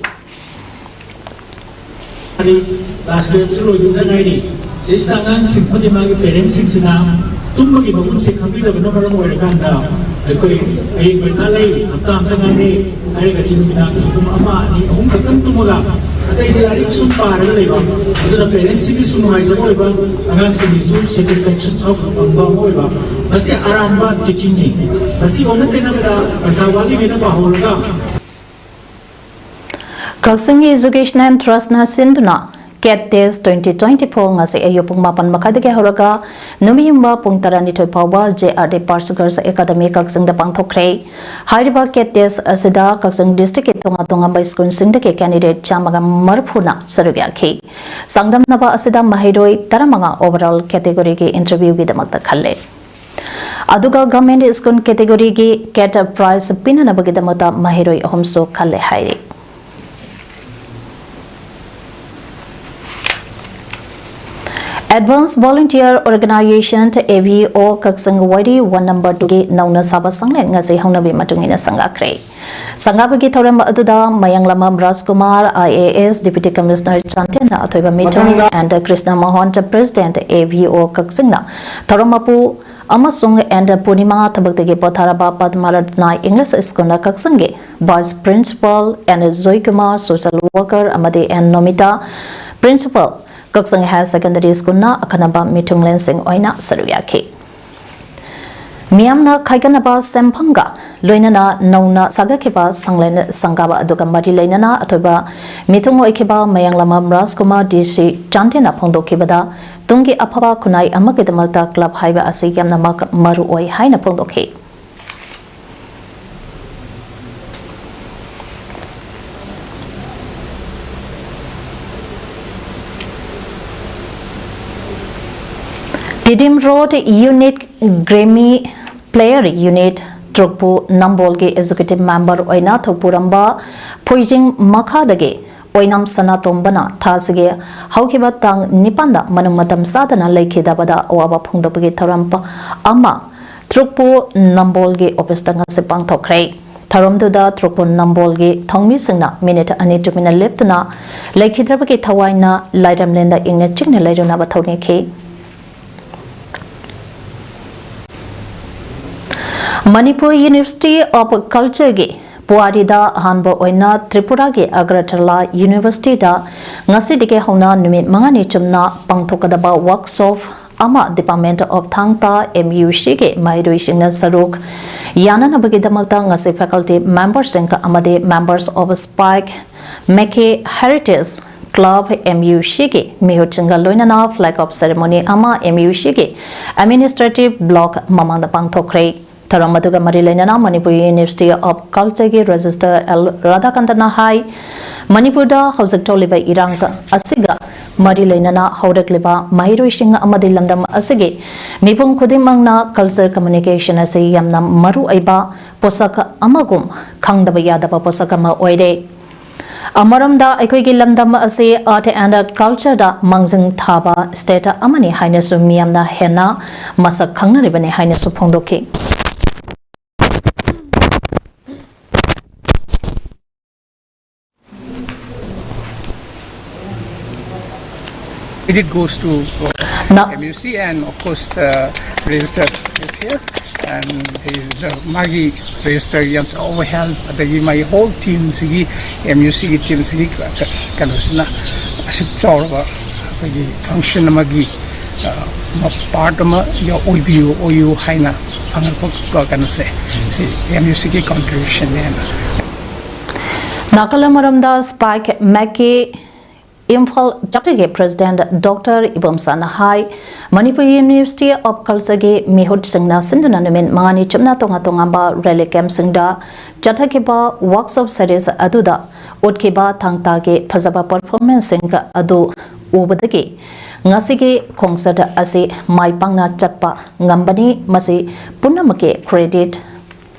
ꯀ꯭ꯂꯥꯁ ꯇꯨꯌꯦꯜꯞꯁꯨ ꯂꯣꯏꯈꯤꯕꯗ ꯉꯥꯏꯔꯤ꯫ ꯁꯤꯁꯤꯗ ꯑꯉꯥꯡꯁꯤꯡ ꯑꯃꯗꯤ ꯃꯥꯒꯤ ꯄꯦꯔꯦꯟꯁꯁꯤꯡꯁꯤꯅ ꯇꯨꯝꯕꯒꯤ ꯃꯒꯨꯟꯁꯦ ꯈꯪꯕꯤꯗꯕꯅ ꯃꯔꯝ ꯑꯣꯏꯔꯀꯥꯟꯗ ꯑꯩꯈꯣꯏ ꯍꯌꯦꯡ ꯄꯔꯤꯈꯥ ꯂꯩ, ꯍꯞꯇꯥ ꯑꯃꯇ ꯉꯥꯏꯔꯦ ꯍꯥꯏꯔꯒꯗꯤ ꯅꯨꯃꯤꯗꯥꯡꯁꯦ ꯄꯨꯡ ꯑꯃ, ꯑꯅꯤ, ꯑꯍꯨꯝ ꯈꯛꯇꯪ ꯇꯨꯝꯃꯒ ꯑꯇꯩꯗꯤ ꯂꯥꯏꯔꯤꯛ ꯁꯨꯝ ꯄꯥꯔꯒ ꯂꯩꯕ꯫ ꯑꯗꯨꯅ ꯄꯦꯔꯦꯟꯁꯁꯤꯡꯒꯤꯁꯨ ꯅꯨꯡꯉꯥꯏꯖꯕ ꯑꯣꯏꯕ, ꯑꯉꯥꯡꯁꯤꯡꯒꯤꯁꯨ ꯁꯦꯇꯤꯁꯐꯦꯛꯁꯟ ꯐꯪꯕ ꯑꯃ ꯑꯣꯏꯕ꯫ ꯃꯁꯤ ꯑꯔꯥꯟꯕ ꯇꯤꯆꯤꯡꯅꯤ꯫ ꯃꯁꯤ ꯑꯣꯟꯅ ꯇꯩꯅꯕꯗ ꯄꯔꯤꯈꯥ ꯋꯥꯠꯂꯤꯉꯩꯗ ꯄꯥꯍꯧꯔꯒ ꯀꯛꯆꯤꯡ ꯏꯖꯨꯀꯦꯁꯅꯦꯜ ꯇ꯭ꯔꯁꯅ ꯁꯤꯟꯗꯨꯅ ꯀꯦꯠ ꯇꯦꯁ ꯇ꯭ꯋꯦꯟꯇꯤ ꯇ꯭ꯋꯦꯟꯇꯤ ꯐꯣꯔ ꯉꯁꯤ ꯑꯌꯨꯛ ꯄꯨꯡ ꯃꯥꯄꯟ ꯃꯈꯥꯏꯗꯒꯤ ꯍꯧꯔꯒ ꯅꯨꯃꯤꯠ ꯌꯨꯡꯕ ꯄꯨꯡ ꯇꯔꯥꯅꯤꯊꯣꯏ ꯐꯥꯎꯕ J R D parse girls academy ꯀꯛꯆꯤꯡꯗ ꯄꯥꯡꯊꯣꯛꯈ꯭ꯔꯦ꯫ ꯍꯥꯏꯔꯤꯕ ꯀꯦꯠ ꯇꯦꯁ ꯑꯁꯤꯗ ꯀꯛꯆꯤꯡ ꯗꯤꯁꯇ꯭ꯔꯤꯛꯀꯤ ꯇꯣꯉꯥꯟ ꯇꯣꯉꯥꯟꯕ ꯁ꯭ꯀꯨꯜꯁꯤꯡꯗꯒꯤ ꯀꯦꯟꯗꯤꯗꯦꯠ ꯆꯥꯝꯃꯒ ꯃꯔꯤꯐꯨꯅ ꯁꯔꯨꯛ ꯌꯥꯈꯤ꯫ ꯆꯥꯡꯗꯝꯅꯕ ꯑꯁꯤꯗ ꯃꯍꯩꯔꯣꯏ ꯇꯔꯥꯃꯉꯥ ꯑꯣꯚꯔꯑꯣꯜ ꯀꯦꯇꯦꯒꯣꯔꯤꯒꯤ ꯏꯟꯇꯔꯚ꯭ꯌꯨꯒꯤꯗꯃꯛꯇ ꯈꯜꯂꯦ꯫ ꯑꯗꯨꯒ ꯒꯚꯔꯟꯃꯦꯟꯠ ꯁ꯭ꯀꯨꯜ ꯀꯦꯇꯦꯒꯣꯔꯤꯒꯤ ꯀꯦꯠ ꯄ꯭ꯔꯥꯏꯖ ꯄꯤꯅꯅꯕꯒꯤꯗꯃꯛꯇ ꯃꯍꯩꯔꯣꯏ ꯑꯍꯨꯝꯁꯨ ꯈꯜꯂꯦ ꯍꯥꯏꯔꯤ꯫ Advance volunteer organisation, A V O, ꯀꯛꯆꯤꯡ ꯋꯥꯏꯔꯤ ꯋꯥꯔꯗ ꯅꯝꯕꯔ ꯇꯨꯒꯤ ꯅꯧꯅ ꯁꯥꯕ ꯁꯪꯂꯦꯟ ꯉꯁꯤ ꯍꯧꯅꯕꯤ ꯃꯇꯨꯡ ꯏꯟꯅ ꯁꯪꯒꯥꯈ꯭ꯔꯦ꯫ ꯁꯪꯒꯥꯕꯒꯤ ꯊꯧꯔꯝ ꯑꯗꯨꯗ ꯃꯌꯥꯡꯂꯝꯕꯝ ꯔꯥꯖꯀꯨꯃꯥꯔ, I A S, deputy commissioner ꯆꯥꯟꯗꯦꯜꯅ ꯑꯊꯣꯏꯕ ꯃꯤꯊꯨꯡ, ꯃꯊꯪꯗ and Krishna Mohan, president, A V ꯑꯣ ꯀꯛꯆꯤꯡꯅ ꯊꯧꯔꯝ ꯃꯄꯨ ꯑꯃꯁꯨꯡ and ꯄꯨꯔꯅꯤꯃꯥ ꯊꯕꯛꯇꯒꯤ ꯄꯣꯊꯥꯔꯕ ꯄꯗꯃꯥꯔꯠꯅ ꯏꯪꯂꯤꯁ ꯁ꯭ꯀꯨꯜꯅ ꯀꯛꯆꯤꯡꯒꯤ vice principal, and Joykumar, social worker, ꯑꯃꯗꯤ and ꯅꯣꯃꯤꯇꯥ, ꯄ꯭ꯔꯤꯟꯁꯤꯄꯥꯜ, ꯀꯛꯆꯤꯡ ꯍꯥꯌꯔ ꯁꯦꯀꯦꯟꯗꯔꯤ ꯁ꯭ꯀꯨꯜꯅ ꯑꯈꯟꯅꯕ ꯃꯤꯊꯨꯡꯂꯦꯟꯁꯤꯡ ꯑꯣꯏꯅ ꯁꯔꯨꯛ ꯌꯥꯈꯤ꯫ ꯃꯤꯌꯥꯝꯅ ꯈꯥꯏꯒꯠꯅꯕ ꯁꯦꯟꯐꯝꯒ ꯂꯣꯏꯅꯅ ꯅꯧꯅ ꯁꯥꯒꯠꯈꯤꯕ ꯁꯪꯂꯦꯟ ꯁꯪꯒꯥꯕ ꯑꯗꯨꯒ ꯃꯔꯤ ꯂꯩꯅꯅ ꯑꯊꯣꯏꯕ ꯃꯤꯊꯨꯡ ꯑꯣꯏꯈꯤꯕ ꯃꯌꯥꯡꯂꯝꯕꯝ ꯔꯥꯖꯀꯨꯃꯥꯔ ꯗꯤ ꯁꯤ ꯆꯥꯟꯗꯦꯜꯅ ꯐꯣꯡꯗꯣꯛꯈꯤꯕꯗ, ꯇꯨꯡꯒꯤ ꯑꯐꯕ ꯈꯨꯟꯅꯥꯏ ꯑꯃꯒꯤꯗꯃꯛꯇ ꯀ꯭ꯂꯕ ꯍꯥꯏꯕ ꯑꯁꯤ ꯌꯥꯝꯅ ꯃ-, ꯃꯔꯨ ꯑꯣꯏ ꯍꯥꯏꯅ ꯐꯣꯡꯗꯣꯛꯈꯤ꯫ ꯇꯤꯗꯤꯝ ꯔꯣꯗ ꯌꯨꯅꯤꯠ ꯒ꯭ꯔꯦꯃꯤ ꯄ꯭ꯂꯦꯌꯔ ꯌꯨꯅꯤꯠ ꯇ꯭ꯔꯨꯛꯄꯨ ꯅꯝꯕꯣꯜꯒꯤ ꯑꯦꯛꯖꯤꯀ꯭ꯌꯨꯇꯤꯚ ꯃꯦꯝꯕꯔ ꯑꯣꯏꯅ ꯊꯧꯄꯨꯔꯝꯕ ꯐꯣꯏꯖꯤꯡ ꯃꯈꯥꯗꯒꯤ ꯑꯣꯏꯅꯥꯝ ꯁꯅꯥꯇꯣꯝꯕꯅ ꯊꯥꯁꯤꯒꯤ ꯍꯧꯈꯤꯕ ꯇꯥꯡ ꯅꯤꯄꯥꯟꯗ ꯃꯅꯨꯡ ꯃꯇꯝ ꯆꯥꯗꯅ ꯂꯩꯈꯤꯗꯕꯗ ꯑꯋꯥꯕ ꯐꯣꯡꯗꯣꯛꯄꯒꯤ ꯊꯧꯔꯝ ꯄ-, ꯑꯃ ꯇ꯭ꯔꯨꯛꯄꯨ ꯅꯝꯕꯣꯜꯒꯤ ꯑꯣꯐꯤꯁꯇ ꯉꯁꯤ ꯄꯥꯡꯊꯣꯛꯈ꯭ꯔꯦ꯫ ꯊꯧꯔꯝꯗꯨꯗ ꯇ꯭ꯔꯨꯛꯄꯨ ꯅꯝꯕꯣꯜꯒꯤ ꯊꯧꯃꯤꯁꯤꯡꯅ ꯃꯤꯅꯤꯠ ꯑꯅꯤ ꯇꯨꯃꯤꯟꯅ ꯂꯦꯞꯇꯨꯅ ꯂꯩꯈꯤꯗ꯭ꯔꯕꯒꯤ ꯊꯋꯥꯏꯅ ꯂꯥꯏꯔꯝꯂꯦꯟꯗ ꯏꯪꯅ ꯆꯤꯛꯅ ꯂꯩꯔꯨꯅꯕ ꯊꯧꯅꯤꯈꯤ꯫ ꯃꯅꯤꯄꯨꯔ ꯌꯨꯅꯤꯚꯔꯁꯤꯇꯤ ꯑꯣꯐ ꯀꯜꯆꯔꯒꯤ ꯄꯨꯋꯥꯔꯤꯗ ꯑꯍꯥꯟꯕ ꯑꯣꯏꯅ ꯇ꯭ꯔꯤꯄꯨꯔꯥꯒꯤ ꯑꯒꯔꯇꯂꯥ ꯌꯨꯅꯤꯚꯔꯁꯤꯇꯤꯗ ꯉꯁꯤꯗꯒꯤ ꯍꯧꯅ ꯅꯨꯃꯤꯠ ꯃꯉꯥꯅꯤ ꯆꯨꯞꯅ ꯄꯥꯡꯊꯣꯛꯀꯗꯕ ꯋꯥꯔꯛꯁꯣꯞ ꯑꯃ ꯗꯤꯄꯥꯔꯠꯃꯦꯟꯠ ꯑꯣꯐ ꯊꯥꯡ ꯇꯥ, ꯑꯦꯝ ꯌꯨ ꯁꯤꯒꯤ ꯃꯍꯩꯔꯣꯏꯁꯤꯡꯅ ꯁꯔꯨꯛ ꯌꯥꯅꯅꯕꯒꯤꯗꯃꯛꯇ ꯉꯁꯤ ꯐꯦꯀꯜꯇꯤ ꯃꯦꯝꯕꯔꯁꯤꯡ ꯑꯃꯗꯤ members of SPIC MACAY heritage Club, M U C ꯒꯤ ꯃꯤꯍꯨꯠꯁꯤꯡꯒ ꯂꯣꯏꯅꯅ flag off ceremony ꯑꯃ M U C ꯒꯤ administrative block ꯃꯃꯥꯡꯗ ꯄꯥꯡꯊꯣꯛꯈ꯭ꯔꯦ꯫ ꯊꯧꯔꯝ ꯑꯗꯨꯒ ꯃꯔꯤ ꯂꯩꯅꯅ Manipur University of Culture ꯒꯤ Registrar L ꯔꯥꯙꯥꯀꯥꯟꯇꯅ ꯍꯥꯏ, ꯃꯅꯤꯄꯨꯔꯗ ꯍꯧꯖꯤꯛ ꯊꯣꯛꯂꯤꯕ ꯏꯔꯥꯡ ꯑꯁꯤꯒ ꯃꯔꯤ ꯂꯩꯅꯅ ꯍꯧꯔꯛꯂꯤꯕ ꯃꯍꯩꯔꯣꯏꯁꯤꯡ ꯑꯃꯗꯤ ꯂꯝꯗꯝ ꯑꯁꯤꯒꯤ ꯃꯤꯄꯨꯝ ꯈꯨꯗꯤꯡꯃꯛꯅ culture communication ꯑꯁꯤ ꯌꯥꯝꯅ ꯃꯔꯨ ꯑꯣꯏꯕ ꯄꯣꯠꯁꯛ ꯑꯃꯒꯨꯝ ꯈꯪꯗꯕ ꯌꯥꯗꯕ ꯄꯣꯠꯁꯛ ꯑꯃ ꯑꯣꯏꯔꯦ꯫ ꯑꯃꯔꯣꯝꯗ ꯑꯩꯈꯣꯏꯒꯤ ꯂꯝꯗꯝ ꯑꯁꯤ art and culture ꯗ ꯃꯥꯡꯖꯤꯜ ꯊꯥꯕ state ꯑꯃꯅꯤ ꯍꯥꯏꯅꯁꯨ ꯃꯤꯌꯥꯝꯅ ꯍꯦꯟꯅ ꯃꯁꯛ ꯈꯪꯅꯔꯤꯕꯅꯤ ꯍꯥꯏꯅꯁꯨ ꯐꯣꯡꯗꯣꯛꯈꯤ꯫ Credit goes to uh, Now- M U C and of course the register is here and the, the ꯃꯥꯒꯤ register ꯌꯥꯝ ꯆꯥꯎꯕ help ꯑꯗꯒꯤ ꯃꯥꯒꯤ whole team ꯁꯤꯒꯤ M U C ꯒꯤ team ꯁꯤꯒꯤ ꯀꯩꯅꯣꯁꯤꯅ ꯑꯁꯨꯛ ꯆꯥꯎꯔꯕ ꯑꯩꯈꯣꯏꯒꯤ function ꯑꯃꯒꯤ part ꯑꯃ ꯑꯣꯏꯕꯤꯌꯨ ꯑꯣꯏꯌꯨ ꯍꯥꯏꯅ ꯐꯪꯉꯛꯄ ꯀꯩꯅꯣꯁꯦ ꯁꯤ M U C ꯒꯤ contribution ꯅꯦꯅ꯫ ꯅꯥꯀꯜ ꯑꯃꯔꯣꯝꯗ Spike McKay ꯏꯝꯐꯥꯜ chapter ꯒꯤ president Doctor ꯏꯕꯣꯝꯆꯥꯅ high, Manipur University of Culture ꯒꯤ ꯃꯤꯍꯨꯠꯁꯤꯡꯅ ꯁꯤꯟꯗꯨꯅ ꯅꯨꯃꯤꯠ ꯃꯉꯥꯅꯤ ꯆꯨꯞꯅ ꯇꯣꯉꯥꯟ ꯇꯣꯉꯥꯟꯕ rally camp ꯁꯤꯡꯗ ꯆꯠꯊꯈꯤꯕ workshop series ꯑꯗꯨꯗ ꯎꯠꯈꯤꯕ ꯊꯥꯡ ꯇꯥꯒꯤ ꯐꯖꯕ performance ꯁꯤꯡ ꯑꯗꯨ ꯎꯕꯗꯒꯤ ꯉꯁꯤꯒꯤ ꯈꯣꯡꯆꯠ ꯑꯁꯤ ꯃꯥꯏ ꯄꯥꯛꯅ ꯆꯠꯄ ꯉꯝꯕꯅꯤ꯫ ꯃꯁꯤ ꯄꯨꯝꯅꯃꯛꯀꯤ credit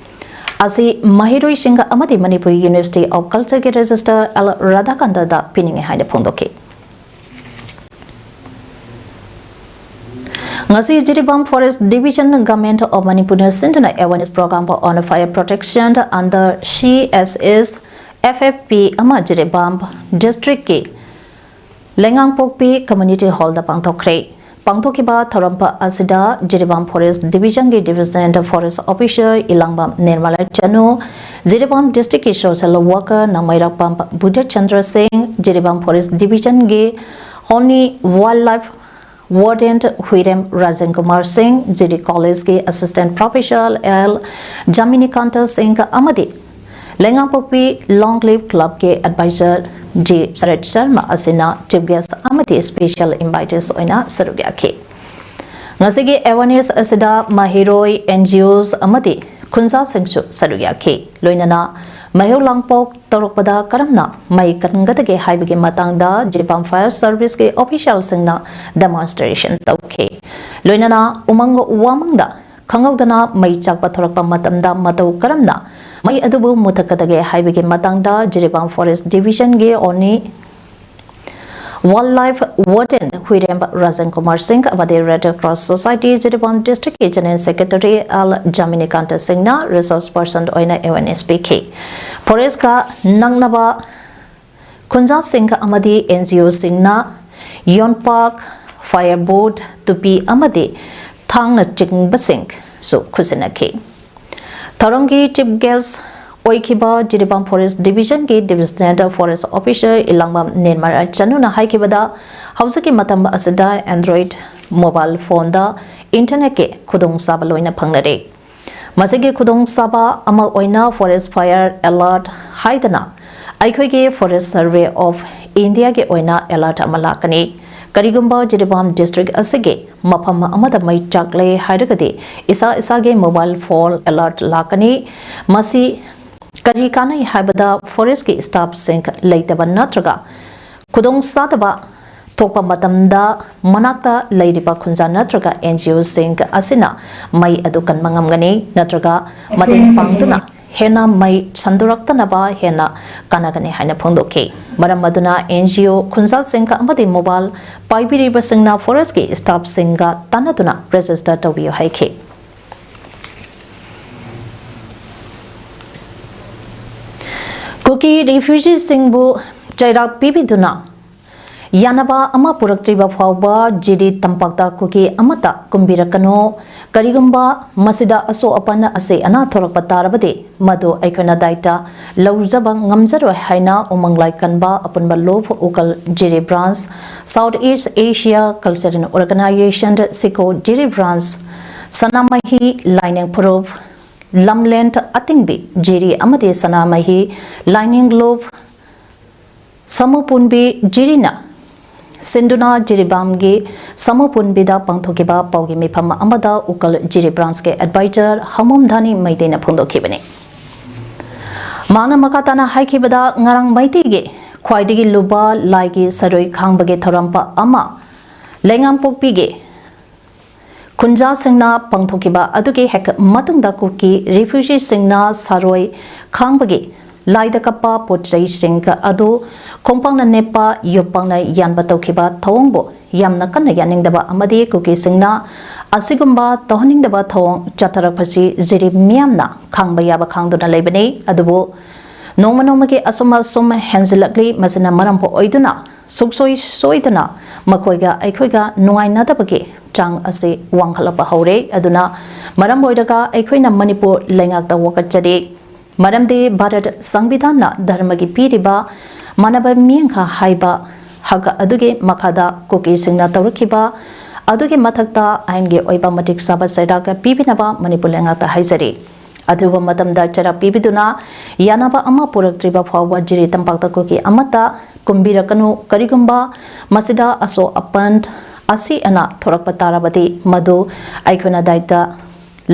ꯑꯁꯤ ꯃꯍꯩꯔꯣꯏꯁꯤꯡ ꯑꯃꯗꯤ ꯃꯅꯤꯄꯨꯔ University of Culture ꯒꯤ Registrar L ꯔꯥꯙꯥꯀꯥꯟꯇꯗ ꯄꯤꯅꯤꯡꯏ ꯍꯥꯏꯅ ꯐꯣꯡꯗꯣꯛꯈꯤ꯫ ꯉꯁꯤ Jiribam Forest Division, Government of ꯃꯅꯤꯄꯨꯔꯅ ꯁꯤꯟꯗꯨꯅ awareness program on fire protection under C S S F F P ꯑꯃ ꯖꯤꯔꯤꯕꯥꯝ district ꯀꯤ ꯂꯩꯉꯥꯡꯄꯣꯛꯄꯤ community hall ꯗ ꯄꯥꯡꯊꯣꯛꯈ꯭ꯔꯦ꯫ ꯄꯥꯡꯊꯣꯛꯈꯤꯕ ꯊꯧꯔꯝ ꯑꯁꯤꯗ ꯖꯤꯔꯤꯕꯥꯝ Forest Division ꯒꯤ Divisional Forest Officer ꯏꯂꯥꯡꯕꯝ ꯅꯤꯔꯃꯂꯥ ꯆꯅꯨ, ꯖꯤꯔꯤꯕꯥꯝ district ꯀꯤ social worker ꯅꯃꯩꯔꯛꯄꯝ ꯕꯨꯙꯆꯟꯗ꯭ꯔ ꯁꯤꯡ, ꯖꯤꯔꯤꯕꯥꯝ Forest Division ꯒꯤ Honey Wildlife Warden ꯍꯨꯏꯔꯦꯝ Rajen Kumar ꯁꯤꯡ, ꯖꯤꯔꯤ College ꯀꯤ Assistant Professor L ꯖꯥꯃꯤꯅꯤꯀꯥꯟꯇ ꯁꯤꯡ ꯑꯃꯗꯤ ꯂꯩꯉꯥꯡꯄꯣꯛꯄꯤ Long Live Club ꯀꯤ advisor G ꯁꯔꯠ ꯁꯔꯃ ꯑꯁꯤꯅ chief guest ꯑꯃꯗꯤ special invitees ꯑꯣꯏꯅ ꯁꯔꯨꯛ ꯌꯥꯈꯤ꯫ ꯉꯁꯤꯒꯤ awareness ꯑꯁꯤꯗ ꯃꯍꯩꯔꯣꯏ, N G Os ꯑꯃꯗꯤ ꯈꯨꯟꯖꯥꯁꯤꯡꯁꯨ ꯁꯔꯨꯛ ꯌꯥꯈꯤ꯫ ꯂꯣꯏꯅꯅ ꯃꯩꯍꯧ ꯂꯥꯡꯄꯣꯛ ꯇꯧꯔꯛꯄꯗ ꯀꯔꯝꯅ ꯃꯩ ꯀꯟꯒꯗꯒꯦ ꯍꯥꯏꯕꯒꯤ ꯃꯇꯥꯡꯗ ꯖꯤꯔꯤꯕꯥꯝ fire service ꯀꯤ official ꯁꯤꯡꯅ demonstration ꯇꯧꯈꯤ꯫ ꯂꯣꯏꯅꯅ ꯎꯃꯪ ꯋꯥꯃꯪꯗ ꯈꯪꯍꯧꯗꯅ ꯃꯩ ꯆꯥꯛꯄ ꯊꯣꯔꯛꯄ ꯃꯇꯝꯗ ꯃꯇꯧ ꯀꯔꯝꯅ ꯃꯩ ꯑꯗꯨꯕꯨ ꯃꯨꯊꯠꯀꯗꯒꯦ ꯍꯥꯏꯕꯒꯤ ꯃꯇꯥꯡꯗ ꯖꯤꯔꯤꯕꯥꯝ forest division ꯒꯤ only Wildlife Warden ꯍꯨꯏꯔꯦꯝꯕ ꯔꯥꯖꯟ ꯀꯨꯃꯥꯔ ꯁꯤꯡ ꯑꯃꯗꯤ Red Cross Society Jiribam district ꯀꯤ general secretary ꯑꯦꯜ ꯖꯥꯃꯤꯅꯤꯀꯥꯟꯇ ꯁꯤꯡꯅ resource person ꯑꯣꯏꯅ awareness ꯄꯤꯈꯤ꯫ Forest ꯀ ꯅꯛꯅꯕ ꯈꯨꯟꯖꯥꯁꯤꯡ ꯑꯃꯗꯤ N G O ꯁꯤꯡꯅ ꯌꯣꯟꯄꯥꯛ, firewood, ꯇꯨꯄꯤ ꯑꯃꯗꯤ ꯊꯥꯡꯅꯆꯤꯡꯕꯁꯤꯡꯁꯨ ꯈꯨꯠꯁꯤꯟꯅꯈꯤ꯫ ꯊꯧꯔꯝꯒꯤ chief guest ꯑꯣꯏꯈꯤꯕ ꯖꯤꯔꯤꯕꯥꯝ forest division ꯒꯤ divisional forest officer ꯏꯂꯥꯡꯕꯝ ꯅꯤꯔꯃꯂꯥ ꯆꯅꯨꯅ ꯍꯥꯏꯈꯤꯕꯗ, ꯍꯧꯖꯤꯛꯀꯤ ꯃꯇꯝ ꯑꯁꯤꯗ Android mobile phone ꯗ internet ꯀꯤ ꯈꯨꯗꯣꯡꯆꯥꯕ ꯂꯣꯏꯅ ꯐꯪꯅꯔꯦ꯫ ꯃꯁꯤꯒꯤ ꯈꯨꯗꯣꯡꯆꯥꯕ ꯑꯃ ꯑꯣꯏꯅ forest fire alert ꯍꯥꯏꯗꯅ ꯑꯩꯈꯣꯏꯒꯤ Forest Survey of India ꯒꯤ ꯑꯣꯏꯅ alert ꯑꯃ ꯂꯥꯛꯀꯅꯤ꯫ ꯀꯔꯤꯒꯨꯝꯕ ꯖꯤꯔꯤꯕꯥꯝ district ꯑꯁꯤꯒꯤ ꯃꯐꯝ ꯑꯃꯗ ꯃꯩ ꯆꯥꯛꯂꯦ ꯍꯥꯏꯔꯒꯗꯤ ꯏꯁꯥ ꯏꯁꯥꯒꯤ mobile phone alert ꯂꯥꯛꯀꯅꯤ꯫ ꯃꯁꯤ ꯀꯔꯤ ꯀꯥꯟꯅꯩ ꯍꯥꯏꯕꯗ forest ꯀꯤ staff ꯁꯤꯡ ꯂꯩꯇꯕ ꯅꯠꯇ꯭ꯔꯒ ꯈꯨꯗꯣꯡꯆꯥꯗꯕ ꯊꯣꯛꯄ ꯃꯇꯝꯗ ꯃꯅꯥꯛꯇ ꯂꯩꯔꯤꯕ ꯈꯨꯟꯖꯥ ꯅꯠꯇ꯭ꯔꯒ N G O ꯁꯤꯡ ꯑꯁꯤꯅ ꯃꯩ ꯑꯗꯨ ꯀꯟꯕ ꯉꯝꯒꯅꯤ, ꯅꯠꯇ꯭ꯔꯒ ꯃꯇꯦꯡ ꯄꯥꯡꯗꯨꯅ ꯍꯦꯟꯅ ꯃꯩ ꯁꯟꯗꯣꯔꯛꯇꯅꯕ ꯍꯦꯟꯅ ꯀꯥꯟꯅꯒꯅꯤ ꯍꯥꯏꯅ ꯐꯣꯡꯗꯣꯛꯈꯤ꯫ ꯃꯔꯝ ꯑꯗꯨꯅ N G O ꯈꯨꯟꯖꯥꯁꯤꯡ ꯑꯃꯗꯤ mobile ꯄꯥꯏꯕꯤꯔꯤꯕꯁꯤꯡꯅ forest ꯀꯤ staff ꯁꯤꯡꯒ ꯇꯥꯟꯅꯗꯨꯅ register ꯇꯧꯕꯤꯌꯨ ꯍꯥꯏꯈꯤ꯫ ꯀꯨꯀꯤ refugee ꯁꯤꯡꯕꯨ ꯆꯩꯔꯥꯛ ꯄꯤꯕꯤꯗꯨꯅ ꯌꯥꯅꯕ ꯑꯃ ꯄꯨꯔꯛꯇ꯭ꯔꯤꯕ ꯐꯥꯎꯕ ꯖꯤꯔꯤ ꯇꯝꯄꯥꯛꯇ ꯀꯨꯀꯤ ꯑꯃꯠꯇ ꯀꯨꯝꯕꯤꯔꯛꯀꯅꯨ꯫ ꯀꯔꯤꯒꯨꯝꯕ ꯃꯁꯤꯗ ꯑꯁꯣꯛ ꯑꯄꯟ, ꯑꯁꯣꯏ ꯑꯅꯥ ꯊꯣꯛꯂꯛꯄ ꯇꯥꯔꯕꯗꯤ ꯃꯗꯨ ꯑꯩꯈꯣꯏꯅ ꯗꯥꯏꯇ ꯂꯧꯖꯕ ꯉꯝꯖꯔꯣꯏ ꯍꯥꯏꯅ ꯎꯃꯪ ꯂꯥꯏ ꯀꯟꯕ ꯑꯄꯨꯟꯕ ꯂꯨꯞ ꯎꯀꯜ ꯖꯤꯔꯤ branch, South East Asia Cultural Organization, ꯁꯤꯀꯣ ꯖꯤꯔꯤ branch, ꯁꯅꯥꯃꯍꯤ ꯂꯥꯏꯅꯤꯡ ꯐꯨꯔꯨꯞ, ꯂꯝꯂꯦꯟ ꯑꯇꯤꯡꯕꯤ ꯖꯤꯔꯤ ꯑꯃꯗꯤ ꯁꯅꯥꯃꯍꯤ ꯂꯥꯏꯅꯤꯡꯂꯨꯞ ꯁꯃꯨꯄꯨꯟꯕꯤ ꯖꯤꯔꯤꯅ ꯁꯤꯟꯗꯨꯅ ꯖꯤꯔꯤꯕꯥꯝꯒꯤ ꯁꯃꯨꯄꯨꯟꯕꯤꯗ ꯄꯥꯡꯊꯣꯛꯈꯤꯕ ꯄꯥꯎꯒꯤ ꯃꯤꯐꯝ ꯑꯃꯗ ꯎꯀꯜ ꯖꯤꯔꯤ ꯕ꯭ꯔꯥꯟꯁꯀꯤ ꯑꯦꯗꯚꯥꯏꯖꯔ ꯍꯃꯣꯝ ꯙꯥꯅꯤ ꯃꯩꯇꯩꯅ ꯐꯣꯡꯗꯣꯛꯈꯤꯕꯅꯤ꯫ ꯃꯥꯅ ꯃꯈꯥ ꯇꯥꯅ ꯍꯥꯏꯈꯤꯕꯗ, ꯉꯔꯥꯡ ꯃꯩꯇꯩꯒꯤ ꯈ꯭ꯋꯥꯏꯗꯒꯤ ꯂꯨꯕ ꯂꯥꯏꯒꯤ ꯁꯔꯣꯏ ꯈꯥꯡꯕꯒꯤ ꯊꯧꯔꯝ ꯑꯃ ꯂꯩꯉꯥꯝꯄꯣꯛꯄꯤꯒꯤ ꯈꯨꯟꯖꯥꯁꯤꯡꯅ ꯄꯥꯡꯊꯣꯛꯈꯤꯕ ꯑꯗꯨꯒꯤ ꯍꯦꯛ ꯃꯇꯨꯡꯗ ꯀꯨꯀꯤ ꯔꯤꯐ꯭ꯌꯨꯖꯤꯁꯤꯡꯅ ꯁꯥꯔꯣꯏ ꯈꯥꯡꯕꯒꯤ ꯂꯥꯏꯗ ꯀꯞꯄ ꯄꯣꯠ ꯆꯩꯁꯤꯡ ꯑꯗꯨ ꯈꯣꯡꯄꯥꯛꯅ ꯅꯦꯠꯄ, ꯌꯣꯠꯄꯥꯛꯅ ꯌꯥꯟꯕ ꯇꯧꯈꯤꯕ ꯊꯧꯑꯣꯡꯕꯨ ꯌꯥꯝꯅ ꯀꯟꯅ ꯌꯥꯅꯤꯡꯗꯕ ꯑꯃꯗꯤ ꯀꯨꯀꯤꯁꯤꯡꯅ ꯑꯁꯤꯒꯨꯝꯕ ꯇꯧꯍꯟꯅꯤꯡꯗꯕ ꯊꯧꯑꯣꯡ ꯆꯠꯊꯔꯛꯄꯁꯤ ꯖꯤꯔꯤ ꯃꯤꯌꯥꯝꯅ ꯈꯥꯡꯕ ꯌꯥꯕ ꯈꯥꯡꯗꯨꯅ ꯂꯩꯕꯅꯤ꯫ ꯑꯗꯨꯕꯨ ꯅꯣꯡꯃ ꯅꯣꯡꯃꯒꯤ ꯑꯁꯨꯝ ꯑꯁꯨꯝ ꯍꯦꯟꯖꯤꯜꯂꯛꯂꯤ꯫ ꯃꯁꯤꯅ ꯃꯔꯝ ꯑꯣꯏꯗꯨꯅ ꯁꯨꯡꯁꯣꯏ ꯁꯣꯏꯗꯅ ꯃꯈꯣꯏꯒ ꯑꯩꯈꯣꯏꯒ ꯅꯨꯡꯉꯥꯏꯅꯗꯕꯒꯤ ꯆꯥꯡ ꯑꯁꯤ ꯋꯥꯡꯈꯠꯂꯛꯄ ꯍꯧꯔꯦ꯫ ꯑꯗꯨꯅ ꯃꯔꯝ ꯑꯣꯏꯔꯒ ꯑꯩꯈꯣꯏꯅ ꯃꯅꯤꯄꯨꯔ ꯂꯩꯉꯥꯛꯇ ꯋꯥꯀꯠꯆꯔꯤ꯫ ꯃꯔꯝꯗꯤ ꯚꯥꯔꯠ ꯁꯪꯕꯤꯙꯥꯟꯅ ꯙꯔꯃꯒꯤ ꯄꯤꯔꯤꯕ ꯃꯥꯟꯅꯕ ꯃꯤꯠꯌꯦꯡ ꯍꯥꯏꯕ ꯍꯛ ꯑꯗꯨꯒꯤ ꯃꯈꯥꯗ ꯀꯨꯀꯤꯁꯤꯡꯅ ꯇꯧꯔꯛꯈꯤꯕ ꯑꯗꯨꯒꯤ ꯃꯊꯛꯇ ꯑꯥꯏꯟꯒꯤ ꯑꯣꯏꯕ ꯃꯇꯤꯛ ꯆꯥꯕ ꯆꯩꯔꯥꯛ ꯄꯤꯕꯤꯅꯕ ꯃꯅꯤꯄꯨꯔ ꯂꯩꯉꯥꯛꯇ ꯍꯥꯏꯖꯔꯤ꯫ ꯑꯊꯨꯕ ꯃꯇꯝꯗ ꯆꯩꯔꯥꯛ ꯄꯤꯕꯤꯗꯨꯅ ꯌꯥꯅꯕ ꯑꯃ ꯄꯨꯔꯛꯇ꯭ꯔꯤꯕ ꯐꯥꯎꯕ ꯖꯤꯔꯤ ꯇꯝꯄꯥꯛꯇ ꯀꯨꯀꯤ ꯑꯃꯠꯇ ꯀꯨꯝꯕꯤꯔꯛꯀꯅꯨ꯫ ꯀꯔꯤꯒꯨꯝꯕ ꯃꯁꯤꯗ ꯑꯁꯣꯛ ꯑꯄꯟ, ꯑꯁꯤ ꯑꯅꯥ ꯊꯣꯔꯛꯄ ꯇꯥꯔꯕꯗꯤ ꯃꯗꯨ ꯑꯩꯈꯣꯏꯅ ꯗꯥꯏꯇ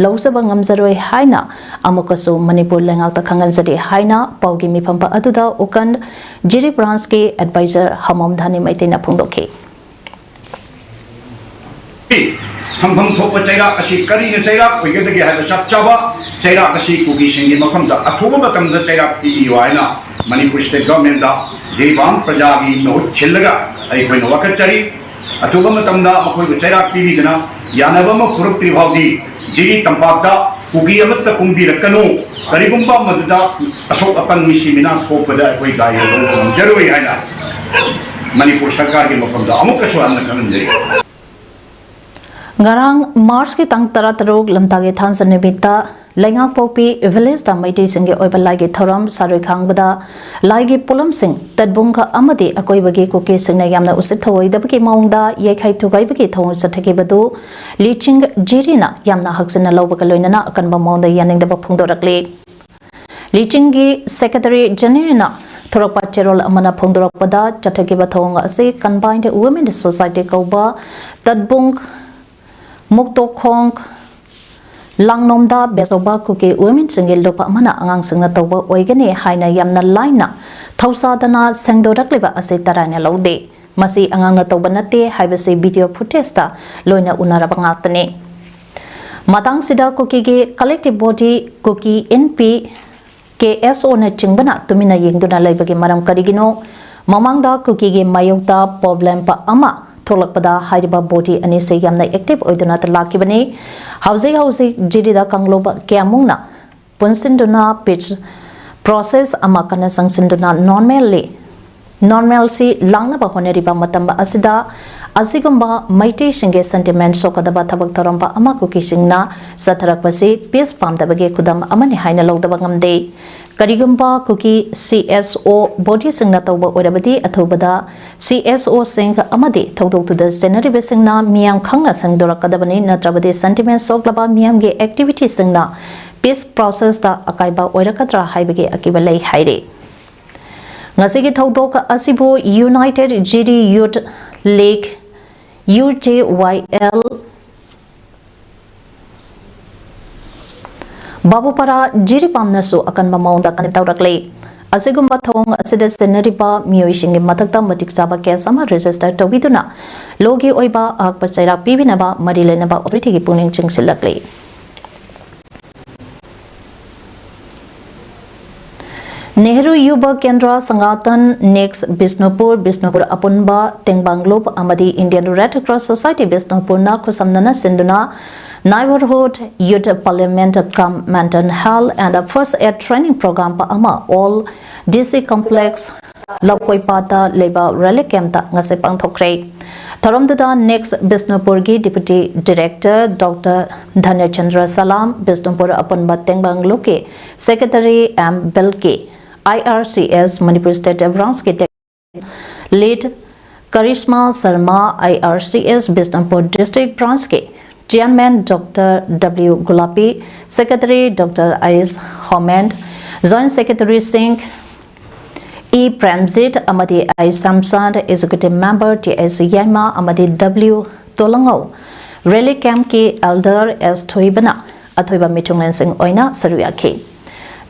ꯂꯧꯖꯕ ꯉꯝꯖꯔꯣꯏ ꯍꯥꯏꯅ ꯑꯃꯨꯛꯀꯁꯨ ꯃꯅꯤꯄꯨꯔ ꯂꯩꯉꯥꯛꯇ ꯈꯪꯍꯟꯖꯔꯤ ꯍꯥꯏꯅ ꯄꯥꯎꯒꯤ ꯃꯤꯐꯝ ꯑꯗꯨꯗ ꯎꯀꯟ ꯖꯤꯔꯤ ꯕ꯭ꯔꯥꯟꯁꯀꯤ ꯑꯦꯗꯚꯥꯏꯖꯔ ꯍꯃꯣꯝ ꯙꯥꯅꯤ ꯃꯩꯇꯩꯅ ꯐꯣꯡꯗꯣꯛꯈꯤ꯫ ꯐꯪꯐꯝ ꯊꯣꯛꯄ ꯆꯩꯔꯥꯛ ꯑꯁꯤ ꯀꯔꯤꯅ ꯆꯩꯔꯥꯛ ꯑꯣꯏꯒꯗꯒꯦ ꯍꯥꯏꯕ ꯆꯞ ꯆꯥꯕ ꯆꯩꯔꯥꯛ ꯑꯁꯤ ꯀꯨꯀꯤꯁꯤꯡꯒꯤ ꯃꯐꯝꯗ ꯑꯊꯨꯕ ꯃꯇꯝꯗ ꯆꯩꯔꯥꯛ ꯄꯤꯕꯤꯌꯨ ꯍꯥꯏꯅ ꯃꯅꯤꯄꯨꯔ ꯁ꯭ꯇꯦꯠ ꯒꯚꯔꯟꯃꯦꯟꯗ ꯖꯤꯔꯤꯕꯥꯝ ꯄ꯭ꯔꯖꯥꯒꯤ ꯃꯍꯨꯠ ꯁꯤꯜꯂꯒ ꯑꯩꯈꯣꯏꯅ ꯋꯥꯀꯠꯆꯔꯤ꯫ ꯑꯊꯨꯕ ꯃꯇꯝꯗ ꯃꯈꯣꯏꯕꯨ ꯆꯩꯔꯥꯛ ꯄꯤꯕꯤꯗꯨꯅ ꯌꯥꯅꯕ ꯑꯃ ꯄꯨꯔꯛꯇ꯭ꯔꯤ ꯐꯥꯎꯗꯤ ꯖꯤꯔꯤ ꯇꯝꯄꯥꯛꯇ ꯀꯨꯀꯤ ꯑꯃꯠꯇ ꯀꯨꯝꯕꯤꯔꯛꯀꯅꯨ꯫ ꯀꯔꯤꯒꯨꯝꯕ ꯃꯗꯨꯗ ꯑꯁꯣꯛ ꯑꯄꯟ ꯃꯤꯁꯤ ꯃꯤꯅꯥ ꯊꯣꯛꯄꯗ ꯑꯩꯈꯣꯏ ꯗꯥꯏ ꯂꯧꯕ ꯉꯝꯖꯔꯣꯏ ꯍꯥꯏꯅ ꯃꯅꯤꯄꯨꯔ ꯁꯔꯀꯥꯔꯒꯤ ꯃꯐꯝꯗ ꯑꯃꯨꯛꯀꯁꯨ ꯍꯟꯅ ꯈꯪꯍꯟꯖꯔꯤ꯫ ꯉꯔꯥꯡ ꯃꯥꯔꯆꯀꯤ ꯇꯥꯡ ꯇꯔꯥꯇꯔꯨꯛ ꯂꯝꯇꯥꯒꯤ ꯊꯥꯡꯖ ꯅꯨꯃꯤꯠꯇ ꯂꯩꯉꯥꯛꯄꯣꯛꯄꯤ ꯚꯤꯂꯦꯖꯇ ꯃꯩꯇꯩꯁꯤꯡꯒꯤ ꯑꯣꯏꯕ ꯂꯥꯏꯒꯤ ꯊꯧꯔꯝ ꯁꯥꯔꯣꯏ ꯈꯥꯡꯕꯗ ꯂꯥꯏꯒꯤ ꯄꯣꯠꯂꯝꯁꯤꯡ ꯇꯠꯕꯨꯡꯒ ꯑꯃꯗꯤ ꯑꯀꯣꯏꯕꯒꯤ ꯀꯨꯀꯤꯁꯤꯡꯅ ꯌꯥꯝꯅ ꯎꯁꯤꯠ ꯊꯧꯑꯣꯏꯗꯕꯒꯤ ꯃꯑꯣꯡꯗ ꯌꯩꯈꯥꯏ ꯊꯨꯒꯥꯏꯕꯒꯤ ꯊꯧꯑꯣꯡ ꯆꯠꯊꯈꯤꯕꯗꯨ ꯂꯤꯆꯤꯡ ꯖꯤꯔꯤꯅ ꯌꯥꯝꯅ ꯍꯛꯆꯤꯟꯅ ꯂꯧꯕꯒ ꯂꯣꯏꯅꯅ ꯑꯀꯟꯕ ꯃꯑꯣꯡꯗ ꯌꯥꯅꯤꯡꯗꯕ ꯐꯣꯡꯗꯣꯔꯛꯂꯤ꯫ ꯂꯤꯆꯤꯡꯒꯤ ꯁꯦꯀ꯭ꯔꯦꯇꯔꯤ ꯖꯦꯅꯔꯦꯜꯅ ꯊꯣꯔꯛꯄ ꯆꯦꯔꯣꯜ ꯑꯃꯅ ꯐꯣꯡꯗꯣꯔꯛꯄꯗ, ꯆꯠꯊꯈꯤꯕ ꯊꯧꯑꯣꯡ ꯑꯁꯤ Combined Women Society ꯀꯧꯕ ꯇꯠꯕꯨꯡ, ꯃꯨꯛꯇꯣꯈꯣꯡ, ꯂꯥꯡꯅꯣꯝꯗ ꯕꯦꯁ ꯇꯧꯕ ꯀꯨꯀꯤ ꯋꯨꯃꯦꯟꯁꯤꯡꯒꯤ ꯂꯨꯞ ꯑꯃꯅ ꯑꯉꯥꯡꯁꯤꯡꯅ ꯇꯧꯕ ꯑꯣꯏꯒꯅꯤ ꯍꯥꯏꯅ ꯌꯥꯝꯅ ꯂꯥꯏꯅ ꯊꯧꯁꯥꯗꯅ ꯁꯦꯡꯗꯣꯔꯛꯂꯤꯕ ꯑꯁꯤ ꯇꯔꯥꯏꯅ ꯂꯧꯗꯦ꯫ ꯃꯁꯤ ꯑꯉꯥꯡꯅ ꯇꯧꯕ ꯅꯠꯇꯦ ꯍꯥꯏꯕꯁꯤ ꯚꯤꯗꯤꯑꯣ ꯐꯨꯇꯦꯖꯇ ꯂꯣꯏꯅ ꯎꯅꯔꯕ ꯉꯥꯛꯇꯅꯤ꯫ ꯃꯇꯥꯡꯁꯤꯗ ꯀꯨꯀꯤꯒꯤ ꯀꯂꯦꯛꯇꯤꯚ ꯕꯣꯗꯤ ꯀꯨꯀꯤ ꯏꯟ ꯄꯤ, ꯀꯦ ꯑꯦꯁ ꯑꯣꯅꯆꯤꯡꯕꯅ ꯇꯨꯃꯤꯟꯅ ꯌꯦꯡꯗꯨꯅ ꯂꯩꯕꯒꯤ ꯃꯔꯝ ꯀꯔꯤꯒꯤꯅꯣ? ꯃꯃꯥꯡꯗ ꯀꯨꯀꯤꯒꯤ ꯃꯥꯌꯣꯛꯇ ꯄ꯭ꯔꯣꯕ꯭ꯂꯦꯝ ꯑꯃ ꯊꯣꯛꯂꯛꯄꯗ ꯍꯥꯏꯔꯤꯕ ꯕꯣꯗꯤ ꯑꯅꯤꯁꯤ ꯌꯥꯝꯅ ꯑꯦꯛꯇꯤꯚ ꯑꯣꯏꯗꯨꯅ ꯂꯥꯛꯈꯤꯕꯅꯤ꯫ ꯍꯧꯖꯤꯛ ꯍꯧꯖꯤꯛ ꯖꯤꯔꯤꯗ ꯀꯥꯡꯂꯨꯞ ꯀꯌꯥꯃꯨꯛꯅ ꯄꯨꯟꯁꯤꯟꯗꯨꯅ ꯄꯤꯁ ꯄ꯭ꯔꯣꯁꯦꯁ ꯑꯃ ꯀꯟꯅ ꯆꯪꯁꯤꯟꯗꯨꯅ ꯅꯣꯔꯃꯦꯜꯂꯤ ꯅꯣꯔꯃꯦꯜꯁꯤ ꯂꯥꯛꯅꯕ ꯍꯣꯠꯅꯔꯤꯕ ꯃꯇꯝ ꯑꯁꯤꯗ ꯑꯁꯤꯒꯨꯝꯕ ꯃꯩꯇꯩꯁꯤꯡꯒꯤ ꯁꯦꯟꯇꯤꯃꯦꯟ ꯁꯣꯛꯀꯗꯕ ꯊꯕꯛ ꯊꯧꯔꯝ ꯑꯃ ꯀꯨꯀꯤꯁꯤꯡꯅ ꯆꯠꯊꯔꯛꯄꯁꯤ ꯄꯤꯁ ꯄꯥꯝꯗꯕꯒꯤ ꯈꯨꯗꯝ ꯑꯃꯅꯤ ꯍꯥꯏꯅ ꯂꯧꯗꯕ ꯉꯝꯗꯦ꯫ ꯀꯔꯤꯒꯨꯝꯕ ꯀꯨꯀꯤ ꯁꯤ ꯑꯦꯁ ꯑꯣ ꯕꯣꯗꯤꯁꯤꯡꯅ ꯇꯧꯕ ꯑꯣꯏꯔꯕꯗꯤ ꯑꯊꯨꯕꯗ ꯁꯤ ꯑꯦꯁ ꯑꯣꯁꯤꯡ ꯑꯃꯗꯤ ꯊꯧꯗꯣꯛꯇꯨꯗ ꯆꯦꯟꯅꯔꯤꯕꯁꯤꯡꯅ ꯃꯤꯌꯥꯝ ꯈꯪꯅ ꯁꯦꯡꯗꯣꯔꯛꯀꯗꯕꯅꯤ, ꯅꯠꯇ꯭ꯔꯕꯗꯤ ꯁꯦꯟꯇꯤꯃꯦꯟ ꯁꯣꯛꯂꯕ ꯃꯤꯌꯥꯝꯒꯤ ꯑꯦꯛꯇꯤꯚꯤꯇꯤꯁꯤꯡꯅ ꯄꯤꯁ ꯄ꯭ꯔꯣꯁꯦꯁꯇ ꯑꯀꯥꯏꯕ ꯑꯣꯏꯔꯛꯀꯗ꯭ꯔꯥ ꯍꯥꯏꯕꯒꯤ ꯑꯀꯤꯕ ꯂꯩ ꯍꯥꯏꯔꯤ꯫ ꯉꯁꯤꯒꯤ ꯊꯧꯗꯣꯛ ꯑꯁꯤꯕꯨ ꯌꯨꯅꯥꯏꯇꯦꯗ ꯖꯤꯔꯤ ꯌꯨꯊ ꯂꯤꯒ, ꯌꯨ ꯖꯦ ꯋꯥꯏ ꯑꯦꯜ, ꯕꯥꯕꯨꯄꯥꯔꯥ ꯖꯤꯔꯤꯕꯥꯝꯅꯁꯨ ꯑꯀꯟꯕ ꯃꯑꯣꯡꯗ ꯀꯟꯗꯦꯝ ꯇꯧꯔꯛꯂꯤ꯫ ꯑꯁꯤꯒꯨꯝꯕ ꯊꯧꯑꯣꯡ ꯑꯁꯤꯗ ꯆꯦꯟꯅꯔꯤꯕ ꯃꯤꯑꯣꯏꯁꯤꯡꯒꯤ ꯃꯊꯛꯇ ꯃꯇꯤꯛ ꯆꯥꯕ ꯀꯦꯁ ꯑꯃ ꯔꯦꯖꯤꯁꯇꯔ ꯇꯧꯕꯤꯗꯨꯅ ꯂꯣꯒꯤ ꯑꯣꯏꯕ ꯑꯍꯛꯄ ꯆꯩꯔꯥꯛ ꯄꯤꯕꯤꯅꯕ ꯃꯔꯤ ꯂꯩꯅꯕ ꯑꯣꯊꯣꯔꯤꯇꯤꯒꯤ ꯄꯨꯛꯅꯤꯡ ꯆꯤꯡꯁꯤꯜꯂꯛꯂꯤ꯫ ꯅꯦꯍꯔꯨ ꯌꯨꯕ ꯀꯦꯟꯗ꯭ꯔ ꯁꯪꯒꯥꯇꯟ, ꯅꯦꯛꯁ ꯕꯤꯁꯅꯨꯄꯨꯔ, ꯕꯤꯁꯅꯨꯄꯨꯔ ꯑꯄꯨꯟꯕ ꯇꯦꯡꯕꯥꯡ ꯂꯨꯞ ꯑꯃꯗꯤ ꯏꯟꯗꯤꯌꯟ ꯔꯦꯗ ꯀ꯭ꯔꯣꯁ ꯁꯣꯁꯥꯏꯇꯤ ꯕꯤꯁꯅꯨꯄꯨꯔꯅ ꯈꯨꯠꯁꯝꯅꯅ ꯁꯤꯟꯗꯨꯅ Neighborhood Youth Parliament cum Mental Health and First Aid Training Program ꯑꯃ Old D C Complex ꯂꯧꯀꯣꯏꯄꯥꯠꯇ ꯂꯩꯕ relief campꯇ ꯉꯁꯤ ꯄꯥꯡꯊꯣꯛꯈ꯭ꯔꯦ꯫ ꯊꯧꯔꯝꯗꯨꯗ next ꯕꯤꯁꯅꯨꯄꯨꯔꯒꯤ Deputy Director Doctor ꯙꯅ꯭ꯌꯆꯟꯗ꯭ꯔ ꯁꯂꯥꯝ, ꯕꯤꯁꯅꯨꯄꯨꯔ ꯑꯄꯨꯟꯕ ꯇꯦꯡꯕꯥꯡ ꯂꯨꯞꯀꯤ Secretary M ꯕꯤꯜꯀꯤ, I R C S Manipur State Branchꯀꯤ Lead Karishma Sharma, I R C S Bishnupur District Branchꯀꯤ Chairman Doctor W Gulapi, Secretary Doctor ꯑꯥꯏꯁ ꯍꯣꯃꯦꯟ, Joint Secretary ꯁꯤꯡ ꯏ ꯄ꯭ꯔꯦꯝꯖꯤꯠ ꯑꯃꯗꯤ I Samson, Executive Member T S Yaima ꯑꯃꯗꯤ W ꯇꯣꯂꯪꯉꯧ, relief campꯀꯤ Elder ꯑꯦꯁ ꯊꯣꯏꯕꯅ ꯑꯊꯣꯏꯕ ꯃꯤꯊꯨꯡꯂꯦꯟꯁꯤꯡ ꯑꯣꯏꯅ ꯁꯔꯨꯛ ꯌꯥꯈꯤ꯫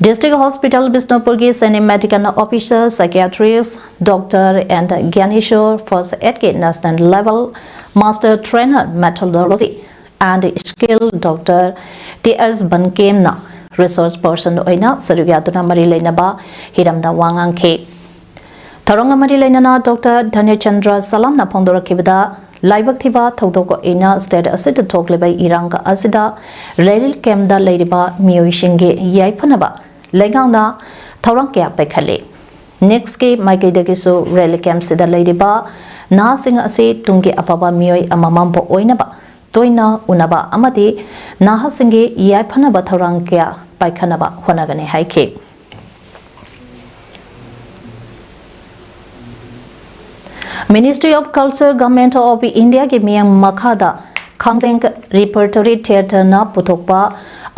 District Hospital ꯕꯤꯁꯅꯨꯄꯨꯔꯒꯤ Senior Medical Officer, Psychiatrist Doctor N Gyaneshwor, First Aidꯀꯤ National Level Master Trainer, Methodology and Skill Doctor T S ꯕꯟꯀꯦꯝꯅ resource person ꯑꯣꯏꯅ ꯁꯔꯨꯛ ꯌꯥꯗꯨꯅ ꯃꯔꯤ ꯂꯩꯅꯕ ꯍꯤꯔꯝꯗ ꯋꯥ ꯉꯥꯡꯈꯤ꯫ ꯊꯧꯔꯝꯒ ꯃꯔꯤ ꯂꯩꯅꯅ Doctor ꯙꯅ꯭ꯌꯆꯟꯗ꯭ꯔ ꯁꯂꯥꯝꯅ ꯐꯣꯡꯗꯣꯔꯛꯈꯤꯕꯗ, ꯂꯥꯏꯕꯛ ꯊꯤꯕ ꯊꯧꯗꯣꯛ ꯑꯣꯏꯅ state ꯑꯁꯤꯗ ꯊꯣꯛꯂꯤꯕ ꯏꯔꯥꯡ ꯑꯁꯤꯗ relief campꯗ ꯂꯩꯔꯤꯕ ꯃꯤꯑꯣꯏꯁꯤꯡꯒꯤ ꯌꯥꯏꯐꯅꯕ ꯂꯩꯉꯥꯛꯅ ꯊꯧꯔꯥꯡ ꯀꯌꯥ ꯄꯥꯏꯈꯠꯂꯤ꯫ ꯅꯤꯛꯁꯀꯤ ꯃꯥꯏꯀꯩꯗꯒꯤꯁꯨ relief campꯁꯤꯗ ꯂꯩꯔꯤꯕ ꯅꯍꯥꯁꯤꯡ ꯑꯁꯤ ꯇꯨꯡꯒꯤ ꯑꯐꯕ ꯃꯤꯑꯣꯏ ꯑꯃꯃꯝꯕꯨ ꯑꯣꯏꯅꯕ ꯇꯣꯏꯅ ꯎꯅꯕ ꯑꯃꯗꯤ ꯅꯍꯥꯁꯤꯡꯒꯤ ꯌꯥꯏꯐꯅꯕ ꯊꯧꯔꯥꯡ ꯀꯌꯥ ꯄꯥꯏꯈꯠꯅꯕ ꯍꯣꯠꯅꯒꯅꯤ ꯍꯥꯏꯈꯤ꯫ Ministry of Culture, Government of Indiaꯒꯤ ꯃꯤꯠꯌꯦꯡ ꯃꯈꯥꯗ ꯈꯥꯡꯖꯦꯡ Repertory Theatreꯅ ꯄꯨꯊꯣꯛꯄ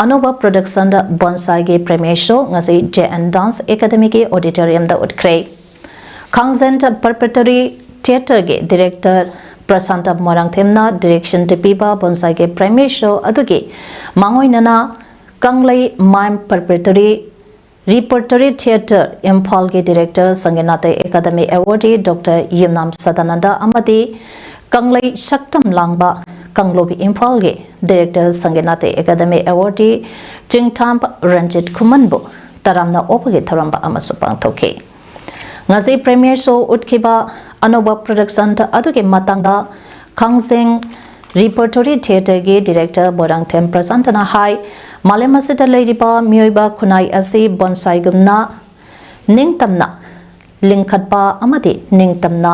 ꯑꯅꯧꯕ production ꯕꯣꯟꯁꯥꯏꯒꯤ premiere show ꯉꯁꯤ J N Dance Academyꯒꯤ auditoriumꯗ ꯎꯠꯈ꯭ꯔꯦ꯫ ꯈꯥꯡꯖꯦꯡ Repertory Theatreꯒꯤ director Prasanta ꯃꯣꯏꯔꯥꯡꯊꯦꯝꯅ direction ꯄꯤꯕ ꯕꯣꯟꯁꯥꯏꯒꯤ premiere show ꯑꯗꯨꯒꯤ ꯃꯥꯡꯑꯣꯏꯅꯅ ꯀꯪꯂꯩ Mime Repertory Repertory Theatre ꯏꯝꯐꯥꯜꯒꯤ director Sangeet Natak academy awardee Doctor ꯌꯨꯝꯅꯥꯝ ꯁꯗꯥꯅꯟꯗ ꯑꯃꯗꯤ ꯀꯪꯂꯩ ꯁꯛꯇꯝ ꯂꯥꯡꯕ ꯀꯥꯡꯂꯨꯞ ꯏꯝꯐꯥꯜꯒꯤ director Sangeet Natak academy awardee ꯆꯤꯡꯊꯥꯝ Ranjit ꯈꯨꯃꯟꯕꯨ ꯇꯔꯥꯝꯅ ꯑꯣꯛꯄꯒꯤ ꯊꯧꯔꯝ ꯑꯃꯁꯨ ꯄꯥꯡꯊꯣꯛꯈꯤ꯫ ꯉꯁꯤ premiere show ꯎꯠꯈꯤꯕ ꯑꯅꯧꯕ production ꯑꯗꯨꯒꯤ ꯃꯇꯥꯡꯗ ꯈꯥꯡꯖꯦꯡ Repertory Theatreꯒꯤ Director ꯕꯣꯏꯔꯥꯡꯊꯦꯝ ꯄ꯭ꯔꯁꯥꯟꯇꯅ ꯍꯥꯏ, ꯃꯥꯂꯦꯝ ꯑꯁꯤꯗ ꯂꯩꯔꯤꯕ ꯃꯤꯑꯣꯏꯕ ꯈꯨꯟꯅꯥꯏ ꯑꯁꯤ ꯕꯣꯟꯁꯥꯏꯒꯨꯝꯅ ꯅꯤꯡꯇꯝꯅ ꯂꯤꯡꯈꯠꯄ ꯑꯃꯗꯤ ꯅꯤꯡꯇꯝꯅ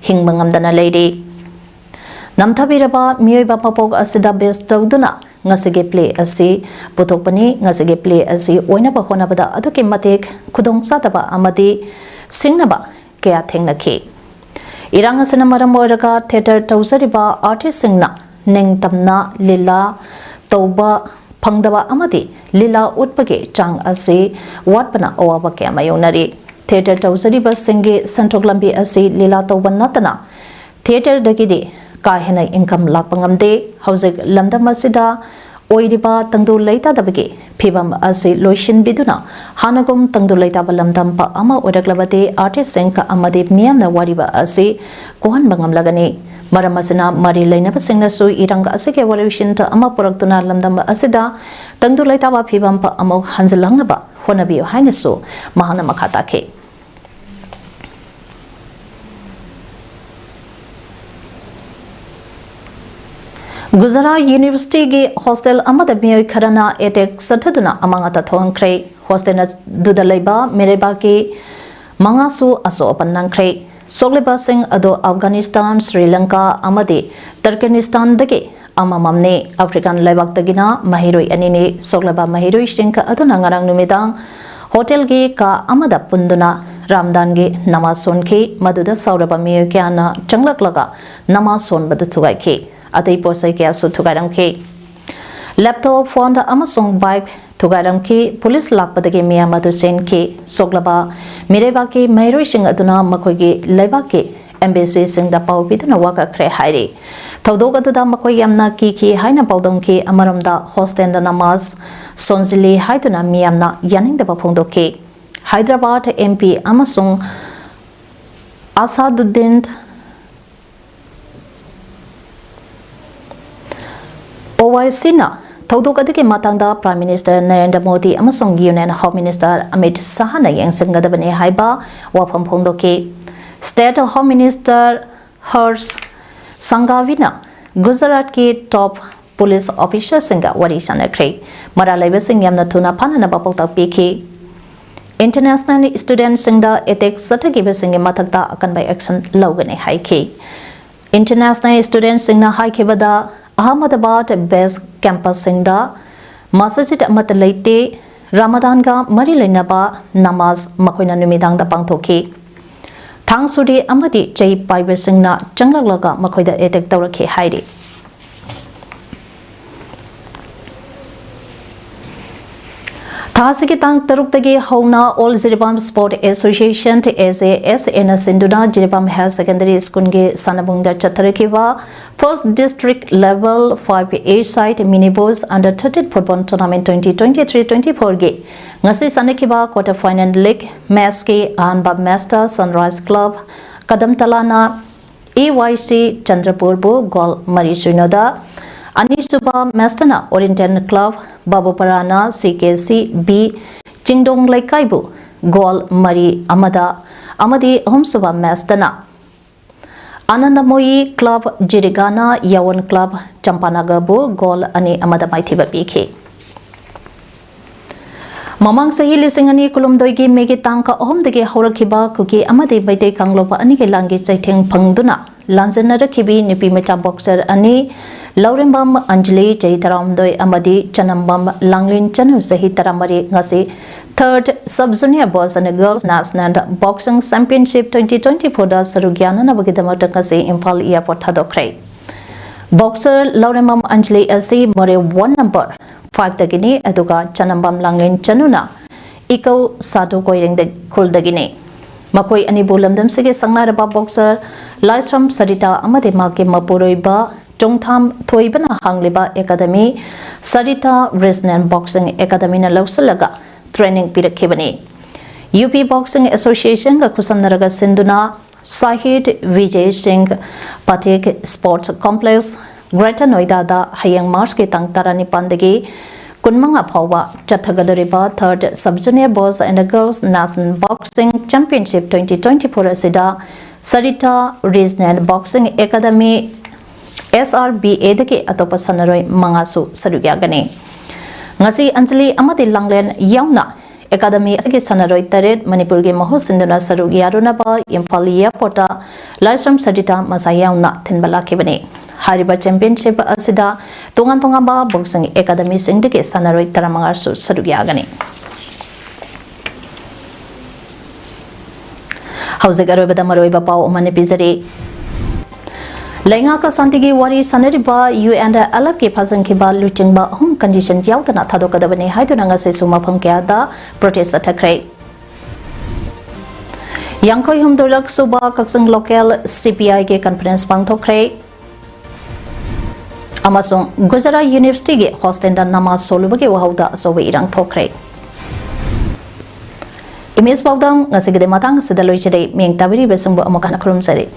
ꯍꯤꯡꯕ ꯉꯝꯗꯅ ꯂꯩꯔꯤ꯫ ꯅꯝꯊꯕꯤꯔꯕ ꯃꯤꯑꯣꯏꯕ ꯃꯄꯣꯛ ꯑꯁꯤꯗ base ꯇꯧꯗꯨꯅ ꯉꯁꯤꯒꯤ play ꯑꯁꯤ ꯄꯨꯊꯣꯛꯄꯅꯤ꯫ ꯉꯁꯤꯒꯤ play ꯑꯁꯤ ꯑꯣꯏꯅꯕ ꯍꯣꯠꯅꯕꯗ ꯑꯗꯨꯛꯀꯤ ꯃꯇꯤꯛ ꯈꯨꯗꯣꯡꯆꯥꯗꯕ ꯑꯃꯗꯤ ꯁꯤꯡꯅꯕ ꯀꯌꯥ ꯊꯦꯡꯅꯈꯤ꯫ ꯏꯔꯥꯡ ꯑꯁꯤꯅ ꯃꯔꯝ ꯑꯣꯏꯔꯒ theatre ꯇꯧꯖꯔꯤꯕ artistꯁꯤꯡꯅ ꯅꯤꯡꯇꯝꯅ ꯂꯤꯂꯥ ꯇꯧꯕ ꯐꯪꯗꯕ ꯑꯃꯗꯤ ꯂꯤꯂꯥ ꯎꯠꯄꯒꯤ ꯆꯥꯡ ꯑꯁꯤ ꯋꯥꯠꯄꯅ ꯑꯋꯥꯕ ꯀꯌꯥ ꯃꯥꯌꯣꯛꯅꯔꯤ꯫ Theatre ꯇꯧꯖꯔꯤꯕꯁꯤꯡꯒꯤ ꯁꯦꯟꯊꯣꯛ ꯂꯝꯕꯤ ꯑꯁꯤ ꯂꯤꯂꯥ ꯇꯧꯕ ꯅꯠꯇꯅ theatreꯗꯒꯤꯗꯤ ꯀꯥ ꯍꯦꯟꯅ income ꯂꯥꯛꯄ ꯉꯝꯗꯦ꯫ ꯍꯧꯖꯤꯛ ꯂꯝꯗꯝ ꯑꯁꯤꯗ ꯑꯣꯏꯔꯤꯕ ꯇꯪꯗꯨ ꯂꯩꯇꯥꯗꯕꯒꯤ ꯐꯤꯕꯝ ꯑꯁꯤ ꯂꯣꯏꯁꯤꯟꯕꯤꯗꯨꯅ ꯍꯥꯟꯅꯒꯨꯝ ꯇꯪꯗꯨ ꯂꯩꯇꯥꯕ ꯂꯝꯗꯝ ꯑꯃ ꯑꯣꯏꯔꯛꯂꯕꯗꯤ artistꯁꯤꯡ ꯑꯃꯗꯤ ꯃꯤꯌꯥꯝꯅ ꯋꯥꯔꯤꯕ ꯑꯁꯤ ꯀꯣꯛꯍꯟꯕ ꯉꯝꯂꯒꯅꯤ꯫ ꯃꯔꯝ ꯑꯁꯤꯅ ꯃꯔꯤ ꯂꯩꯅꯕꯁꯤꯡꯅꯁꯨ ꯏꯔꯥꯡ ꯑꯁꯤꯒꯤ ꯋꯥꯔꯣꯏꯁꯤꯟ ꯑꯃ ꯄꯨꯔꯛꯇꯨꯅ ꯂꯝꯗꯝ ꯑꯁꯤꯗ ꯇꯪꯗꯨ ꯂꯩꯇꯥꯕ ꯐꯤꯕꯝ ꯑꯃꯨꯛ ꯍꯟꯖꯤꯜꯍꯟꯅꯕ ꯍꯣꯠꯅꯕꯤꯌꯨ ꯍꯥꯏꯅꯁꯨ ꯃꯍꯥꯛꯅ ꯃꯈꯥ ꯇꯥꯈꯤ꯫ ꯒꯨꯖꯔꯥꯠ Universityꯒꯤ hostel ꯑꯃꯗ ꯃꯤꯑꯣꯏ ꯈꯔꯅ attack ꯆꯠꯊꯗꯨꯅ ꯑꯃꯥꯡ ꯑꯇꯥ ꯊꯣꯛꯍꯟꯈ꯭ꯔꯦ꯫ Hostel ꯑꯗꯨꯗ ꯂꯩꯕ ꯃꯤꯔꯩꯕꯥꯛꯀꯤ ꯃꯉꯥꯁꯨ ꯑꯁꯣꯛ ꯑꯄꯟ ꯅꯪꯈ꯭ꯔꯦ꯫ ꯁꯣꯛꯂꯤꯕꯁꯤꯡ ꯑꯗꯨ ꯑꯐꯒꯥꯅꯤꯁꯇꯥꯟ, ꯁ꯭ꯔꯤ ꯂꯪꯀꯥ ꯑꯃꯗꯤ ꯇꯔꯀꯤꯅꯤꯁꯇꯥꯟꯗꯒꯤ ꯑꯃꯃꯝꯅꯤ꯫ ꯑꯐ꯭ꯔꯤꯀꯥꯟ ꯂꯩꯕꯥꯛꯇꯒꯤꯅ ꯃꯍꯩꯔꯣꯏ ꯑꯅꯤꯅꯤ꯫ ꯁꯣꯛꯂꯕ ꯃꯍꯩꯔꯣꯏꯁꯤꯡ ꯑꯗꯨꯅ ꯉꯔꯥꯡ ꯅꯨꯃꯤꯗꯥꯡ hostelꯒꯤ ꯀꯥ ꯑꯃꯗ ꯄꯨꯟꯗꯨꯅ ꯔꯥꯝꯗꯥꯟꯒꯤ ꯅꯃꯥꯖ ꯁꯣꯟꯈꯤ꯫ ꯃꯗꯨꯗ ꯁꯥꯎꯔꯕ ꯃꯤꯑꯣꯏ ꯀꯌꯥꯅ ꯆꯪꯂꯛꯂꯒ ꯅꯃꯥꯖ ꯁꯣꯟꯕꯗꯨ ꯊꯨꯒꯥꯏꯈꯤ꯫ ꯑꯇꯩ ꯄꯣꯠ ꯆꯩ ꯀꯌꯥꯁꯨ ꯊꯨꯒꯥꯏꯔꯝꯈꯤ꯫ Laptop, phone ꯑꯃꯁꯨꯡ bike ꯊꯨꯒꯥꯏꯔꯝꯈꯤ꯫ ꯄꯨꯂꯤꯁ ꯂꯥꯛꯄꯗꯒꯤ ꯃꯤꯌꯥꯝ ꯑꯗꯨ ꯆꯦꯟꯈꯤ꯫ ꯁꯣꯛꯂꯕ ꯃꯤꯔꯩꯕꯥꯛꯀꯤ ꯃꯍꯩꯔꯣꯏꯁꯤꯡ ꯑꯗꯨꯅ ꯃꯈꯣꯏꯒꯤ ꯂꯩꯕꯥꯛꯀꯤ embassysꯁꯤꯡꯗ ꯄꯥꯎ ꯄꯤꯗꯨꯅ ꯋꯥꯀꯠꯈ꯭ꯔꯦ ꯍꯥꯏꯔꯤ꯫ ꯊꯧꯗꯣꯛ ꯑꯗꯨꯗ ꯃꯈꯣꯏ ꯌꯥꯝꯅ ꯀꯤꯈꯤ ꯍꯥꯏꯅ ꯄꯥꯎꯗꯝꯈꯤ꯫ ꯑꯃꯔꯣꯝꯗ hostelꯗ ꯅꯃꯥꯖ ꯁꯣꯟꯖꯤꯜꯂꯤ ꯍꯥꯏꯗꯨꯅ ꯃꯤꯌꯥꯝꯅ ꯌꯥꯅꯤꯡꯗꯗꯕ ꯐꯣꯡꯗꯣꯛꯈꯤ꯫ ꯍꯥꯏꯗ꯭ꯔꯕꯥꯗ MP ꯑꯃꯁꯨꯡ ꯑꯁꯥꯗꯨꯗꯤꯟ ꯑꯣꯋꯥꯏꯁꯤꯅ ꯊꯧꯗꯣꯛ ꯑꯗꯨꯒꯤ ꯃꯇꯥꯡꯗ Prime Minister ꯅꯔꯦꯟꯗ꯭ꯔ ꯃꯣꯗꯤ ꯑꯃꯁꯨꯡ Union Home Minister ꯑꯃꯤꯠ ꯁꯥꯍꯅ ꯌꯦꯡꯁꯤꯟꯒꯗꯕꯅꯤ ꯍꯥꯏꯕ ꯋꯥꯐꯝ ꯐꯣꯡꯗꯣꯛꯈꯤ꯫ State Home Minister ꯍꯔꯁ ꯁꯪꯒꯥꯕꯤꯅ ꯒꯨꯖꯔꯥꯠꯀꯤ ꯇꯣꯞ ꯄꯨꯂꯤꯁ ꯑꯣꯐꯤꯁꯔꯁꯤꯡꯒ ꯋꯥꯔꯤ ꯁꯥꯟꯅꯈ꯭ꯔꯦ꯫ ꯃꯔꯥꯜ ꯂꯩꯕꯁꯤꯡ ꯌꯥꯝꯅ ꯊꯨꯅ ꯐꯥꯅꯅꯕ ꯄꯥꯎꯇꯥꯛ ꯄꯤꯈꯤ꯫ ꯏꯟꯇꯔꯅꯦꯁꯅꯦꯜ ꯁ꯭ꯇꯨꯗꯦꯟꯠꯁꯤꯡꯗ ꯑꯦꯇꯦꯛ ꯆꯠꯊꯈꯤꯕꯁꯤꯡꯒꯤ ꯃꯊꯛꯇ ꯑꯀꯟꯕ ꯑꯦꯛꯁꯟ ꯂꯧꯒꯅꯤ ꯍꯥꯏꯈꯤ꯫ ꯏꯟꯇꯔꯅꯦꯁꯅꯦꯜ ꯁ꯭ꯇꯨꯗꯦꯟꯠꯁꯤꯡꯅ ꯍꯥꯏꯈꯤꯕꯗ, ꯑꯍꯃꯗꯕꯥꯗ ꯕꯦꯁ ꯀꯦꯝꯄꯁꯁꯤꯡꯗ ꯃꯁꯖꯤꯗ ꯑꯃꯠꯇ ꯂꯩꯇꯦ꯫ ꯔꯃꯗꯥꯟꯒ ꯃꯔꯤ ꯂꯩꯅꯕ ꯅꯃꯥꯖ ꯃꯈꯣꯏꯅ ꯅꯨꯃꯤꯗꯥꯡꯗ ꯄꯥꯡꯊꯣꯛꯈꯤ꯫ ꯊꯥꯡ ꯁꯨꯔꯤ ꯑꯃꯗꯤ ꯆꯩ ꯄꯥꯏꯕꯁꯤꯡꯅ ꯆꯪꯂꯛꯂꯒ ꯃꯈꯣꯏꯗ ꯑꯦꯇꯦꯛ ꯇꯧꯔꯛꯈꯤ ꯍꯥꯏꯔꯤ꯫ ꯊꯥ ꯑꯁꯤꯒꯤ ꯇꯥꯡ ꯇꯔꯨꯛꯇꯒꯤ ꯍꯧꯅ All Jiribam Sport Association, A J S A, ꯅ ꯁꯤꯟꯗꯨꯅ ꯖꯤꯔꯤꯕꯥꯝ Higher Secondary School ꯒꯤ ꯁꯥꯟꯅꯕꯨꯡꯗ ꯆꯠꯊꯔꯛꯈꯤꯕ First District Level five A side Mini Boys Under thirteen Football Tournament twenty twenty-three twenty-four ꯒꯤ ꯉꯁꯤ ꯁꯥꯟꯅꯈꯤꯕ quarter final leg match ꯀꯤ ꯑꯍꯥꯟꯕ match ꯇ Sunrise Club ꯀꯗꯝꯇꯂꯥꯅ A Y C ꯆꯟꯗ꯭ꯔꯄꯨꯔꯕꯨ ꯒꯣꯜ ꯃꯔꯤ ꯁꯨꯏꯅꯣꯗ, ꯑꯅꯤꯁꯨꯕ match ꯇꯅ Oriental Club ꯕꯥꯕꯨꯄꯔꯥꯅ C K C B Chingdong ꯂꯩꯀꯥꯏꯕꯨ ꯒꯣꯜ ꯃꯔꯤ ꯑꯃꯗ ꯑꯃꯗꯤ ꯑꯍꯨꯝꯁꯨꯕ match ꯇꯅ ꯑꯅꯟꯗꯃꯣꯌꯤ Club ꯖꯤꯔꯤꯒꯥꯅ ꯌꯥꯋꯣꯟ Club ꯆꯝꯄꯥꯅꯒꯔꯕꯨ ꯒꯣꯜ ꯑꯅꯤ ꯑꯃꯗ ꯃꯥꯏꯊꯤꯕ ꯄꯤꯈꯤ꯫ ꯃꯃꯥꯡ ꯆꯍꯤ ꯂꯤꯁꯤꯡ ꯑꯅꯤ ꯀꯨꯟꯍꯨꯝꯗꯣꯏꯒꯤ May ꯒꯤ ꯇꯥꯡ ꯑꯍꯨꯝꯗꯒꯤ ꯍꯧꯔꯛꯈꯤꯕ ꯀꯨꯀꯤ ꯑꯃꯗꯤ ꯃꯩꯇꯩ ꯀꯥꯡꯂꯨꯞ ꯑꯅꯤꯒꯤ ꯂꯥꯟꯒꯤ ꯆꯩꯊꯦꯡ ꯐꯪꯗꯨꯅ ꯂꯥꯟꯖꯦꯟꯅꯔꯛꯈꯤꯕꯤ ꯅꯨꯄꯤ ꯃꯆꯥ boxer ꯑꯅꯤ, ꯂꯧꯔꯦꯝꯕꯝ ꯑꯟꯖꯂꯤ, ꯆꯍꯤ ꯇꯔꯥꯍꯨꯝꯗꯣꯏ, ꯑꯃꯗꯤ ꯆꯅꯝꯕꯝ ꯂꯥꯡꯂꯦꯟ ꯆꯅꯨ, ꯆꯍꯤ ꯇꯔꯥꯃꯔꯤ, ꯉꯁꯤ Third Sub Junior Boys and Girls National Boxing Championship twenty twenty-four ꯗ ꯁꯔꯨꯛ ꯌꯥꯅꯅꯕꯒꯤꯗꯃꯛꯇ ꯉꯁꯤ ꯏꯝꯐꯥꯜ airport ꯊꯥꯗꯣꯛꯈ꯭ꯔꯦ꯫ Boxer ꯂꯧꯔꯦꯝꯕꯝ ꯑꯟꯖꯂꯤ ꯑꯁꯤ ꯃꯣꯔꯦ one number five ꯇꯒꯤꯅꯤ, ꯑꯗꯨꯒ ꯆꯅꯝꯕꯝ ꯂꯥꯡꯂꯦꯟ ꯆꯅꯨꯅ ꯏꯀꯧ ꯁꯥꯗꯨ ꯀꯣꯏꯔꯦꯡꯗ ꯈꯨꯜꯗꯒꯤꯅꯤ꯫ ꯃꯈꯣꯏ ꯑꯅꯤꯕꯨ ꯂꯝꯗꯝꯁꯤꯒꯤ ꯁꯛꯅꯥꯏꯔꯕ boxer ꯂꯥꯏꯁ꯭ꯔꯝ ꯁꯔꯤꯇꯥ ꯑꯃꯗꯤ ꯃꯍꯥꯛꯀꯤ ꯃꯄꯨꯔꯣꯏꯕ ꯆꯣꯡꯊꯥꯝ ꯊꯣꯏꯕꯅ ꯍꯥꯡꯂꯤꯕ academy Sarita Regional Boxing Academy ꯅ ꯂꯧꯁꯤꯜꯂꯒ training ꯄꯤꯔꯛꯈꯤꯕꯅꯤ꯫ U P Boxing Association ꯒ ꯈꯨꯠꯁꯝꯅꯔꯒ ꯁꯤꯟꯗꯨꯅ ꯁꯥꯍꯤꯗ ꯕꯤꯖꯦ ꯁꯤꯡ Patel Sports Complex, Greater Noida ꯗ ꯍꯌꯦꯡ March ꯀꯤ ꯇꯥꯡ ꯇꯔꯥꯅꯤꯄꯥꯟꯗꯒꯤ ꯀꯨꯟꯃꯉꯥ ꯐꯥꯎꯕ ꯆꯠꯊꯒꯗꯧꯔꯤꯕ Third Sub Junior Boys and Girls National Boxing Championship twenty twenty-four ꯑꯁꯤꯗ Sarita Regional Boxing Academy ꯑꯦꯁ ꯑꯥꯔ ꯕꯤ ꯑꯦꯗꯒꯤ ꯑꯇꯣꯞꯄ ꯁꯥꯟꯅꯔꯣꯏ ꯃꯉꯥꯁꯨ ꯁꯔꯨꯛ ꯌꯥꯒꯅꯤ꯫ ꯉꯁꯤ ꯑꯟꯖꯂꯤ ꯑꯃꯗꯤ ꯂꯥꯡꯂꯦꯟ ꯌꯥꯎꯅ ꯑꯦꯀꯥꯗꯃꯤ ꯑꯁꯤꯒꯤ ꯁꯥꯟꯅꯔꯣꯏ ꯇꯔꯦꯠ ꯃꯅꯤꯄꯨꯔꯒꯤ ꯃꯍꯨꯠ ꯁꯤꯟꯗꯨꯅ ꯁꯔꯨꯛ ꯌꯥꯔꯨꯅꯕ ꯏꯝꯐꯥꯜ ꯏꯌꯥꯔꯄꯣꯔꯠꯇ ꯂꯥꯏꯁ꯭ꯔꯝ ꯁꯔꯤꯇꯥ ꯃꯁꯥ ꯌꯥꯎꯅ ꯊꯤꯟꯕ ꯂꯥꯛꯈꯤꯕꯅꯤ꯫ ꯍꯥꯏꯔꯤꯕ ꯆꯦꯝꯄꯤꯌꯟꯁꯤꯞ ꯑꯁꯤꯗ ꯇꯣꯉꯥꯟ ꯇꯣꯉꯥꯟꯕ ꯕꯣꯛꯁꯤꯡ ꯑꯦꯀꯥꯗꯃꯤꯁꯤꯡꯗꯒꯤ ꯁꯥꯟꯅꯔꯣꯏ ꯇꯔꯥꯃꯉꯥꯁꯨ ꯁꯔꯨꯛ ꯌꯥꯒꯅꯤ꯫ ꯍꯧꯖꯤꯛ ꯑꯔꯣꯏꯕꯗ ꯃꯔꯨꯑꯣꯏꯕ ꯄꯥꯎ ꯑꯃꯅ ꯄꯤꯖꯔꯤ꯫ ꯂꯩꯉꯥꯛꯀ ꯁꯥꯟꯇꯤꯒꯤ ꯋꯥꯔꯤ ꯁꯥꯟꯅꯔꯤꯕ ꯌꯨ ꯑꯦꯟ ꯑꯦꯜ ꯑꯦꯐꯀꯤ ꯐꯥꯖꯤꯟꯈꯤꯕ ꯂꯨꯆꯤꯡꯕ ꯑꯍꯨꯝ ꯀꯟꯗꯤꯁꯟ ꯌꯥꯎꯗꯅ ꯊꯥꯗꯣꯛꯀꯗꯕꯅꯤ ꯍꯥꯏꯗꯨꯅ ꯉꯁꯤꯁꯨ ꯃꯐꯝ ꯀꯌꯥꯗ ꯄ꯭ꯔꯣꯇꯦꯁ ꯆꯠꯊꯈ꯭ꯔꯦ꯫ ꯌꯥꯡꯈꯩ ꯍꯨꯝꯗꯣꯏꯔꯛ ꯁꯨꯕ ꯀꯛꯆꯤꯡ ꯂꯣꯀꯦꯜ ꯁꯤ ꯄꯤ ꯑꯥꯏꯒꯤ ꯀꯟꯐꯔꯦꯟꯁ ꯄꯥꯡꯊꯣꯛꯈ꯭ꯔꯦ꯫ ꯑꯃꯁꯨꯡ ꯒꯨꯖꯔꯥꯠ ꯌꯨꯅꯤꯚꯔꯁꯤꯇꯤꯒꯤ ꯍꯣꯁꯇꯦꯜꯗ ꯅꯃꯥꯖ ꯁꯣꯜꯂꯨꯕꯒꯤ ꯋꯥꯍꯧꯗ ꯑꯆꯧꯕ ꯏꯔꯥꯡ ꯊꯣꯛꯈ꯭ꯔꯦ꯫ ꯏꯃꯦꯖ ꯄꯥꯎꯗꯝ ꯉꯁꯤꯒꯤꯗꯤ ꯃꯇꯥꯡ ꯑꯁꯤꯗ ꯂꯣꯏꯁꯤꯜꯂꯦ꯫ ꯃꯤꯌꯦꯡ ꯇꯥꯕꯤꯔꯤꯕꯁꯤꯡꯕꯨ ꯑꯃꯨꯛ ꯍꯟꯅ ꯈꯨꯔꯨꯝꯖꯔꯤ꯫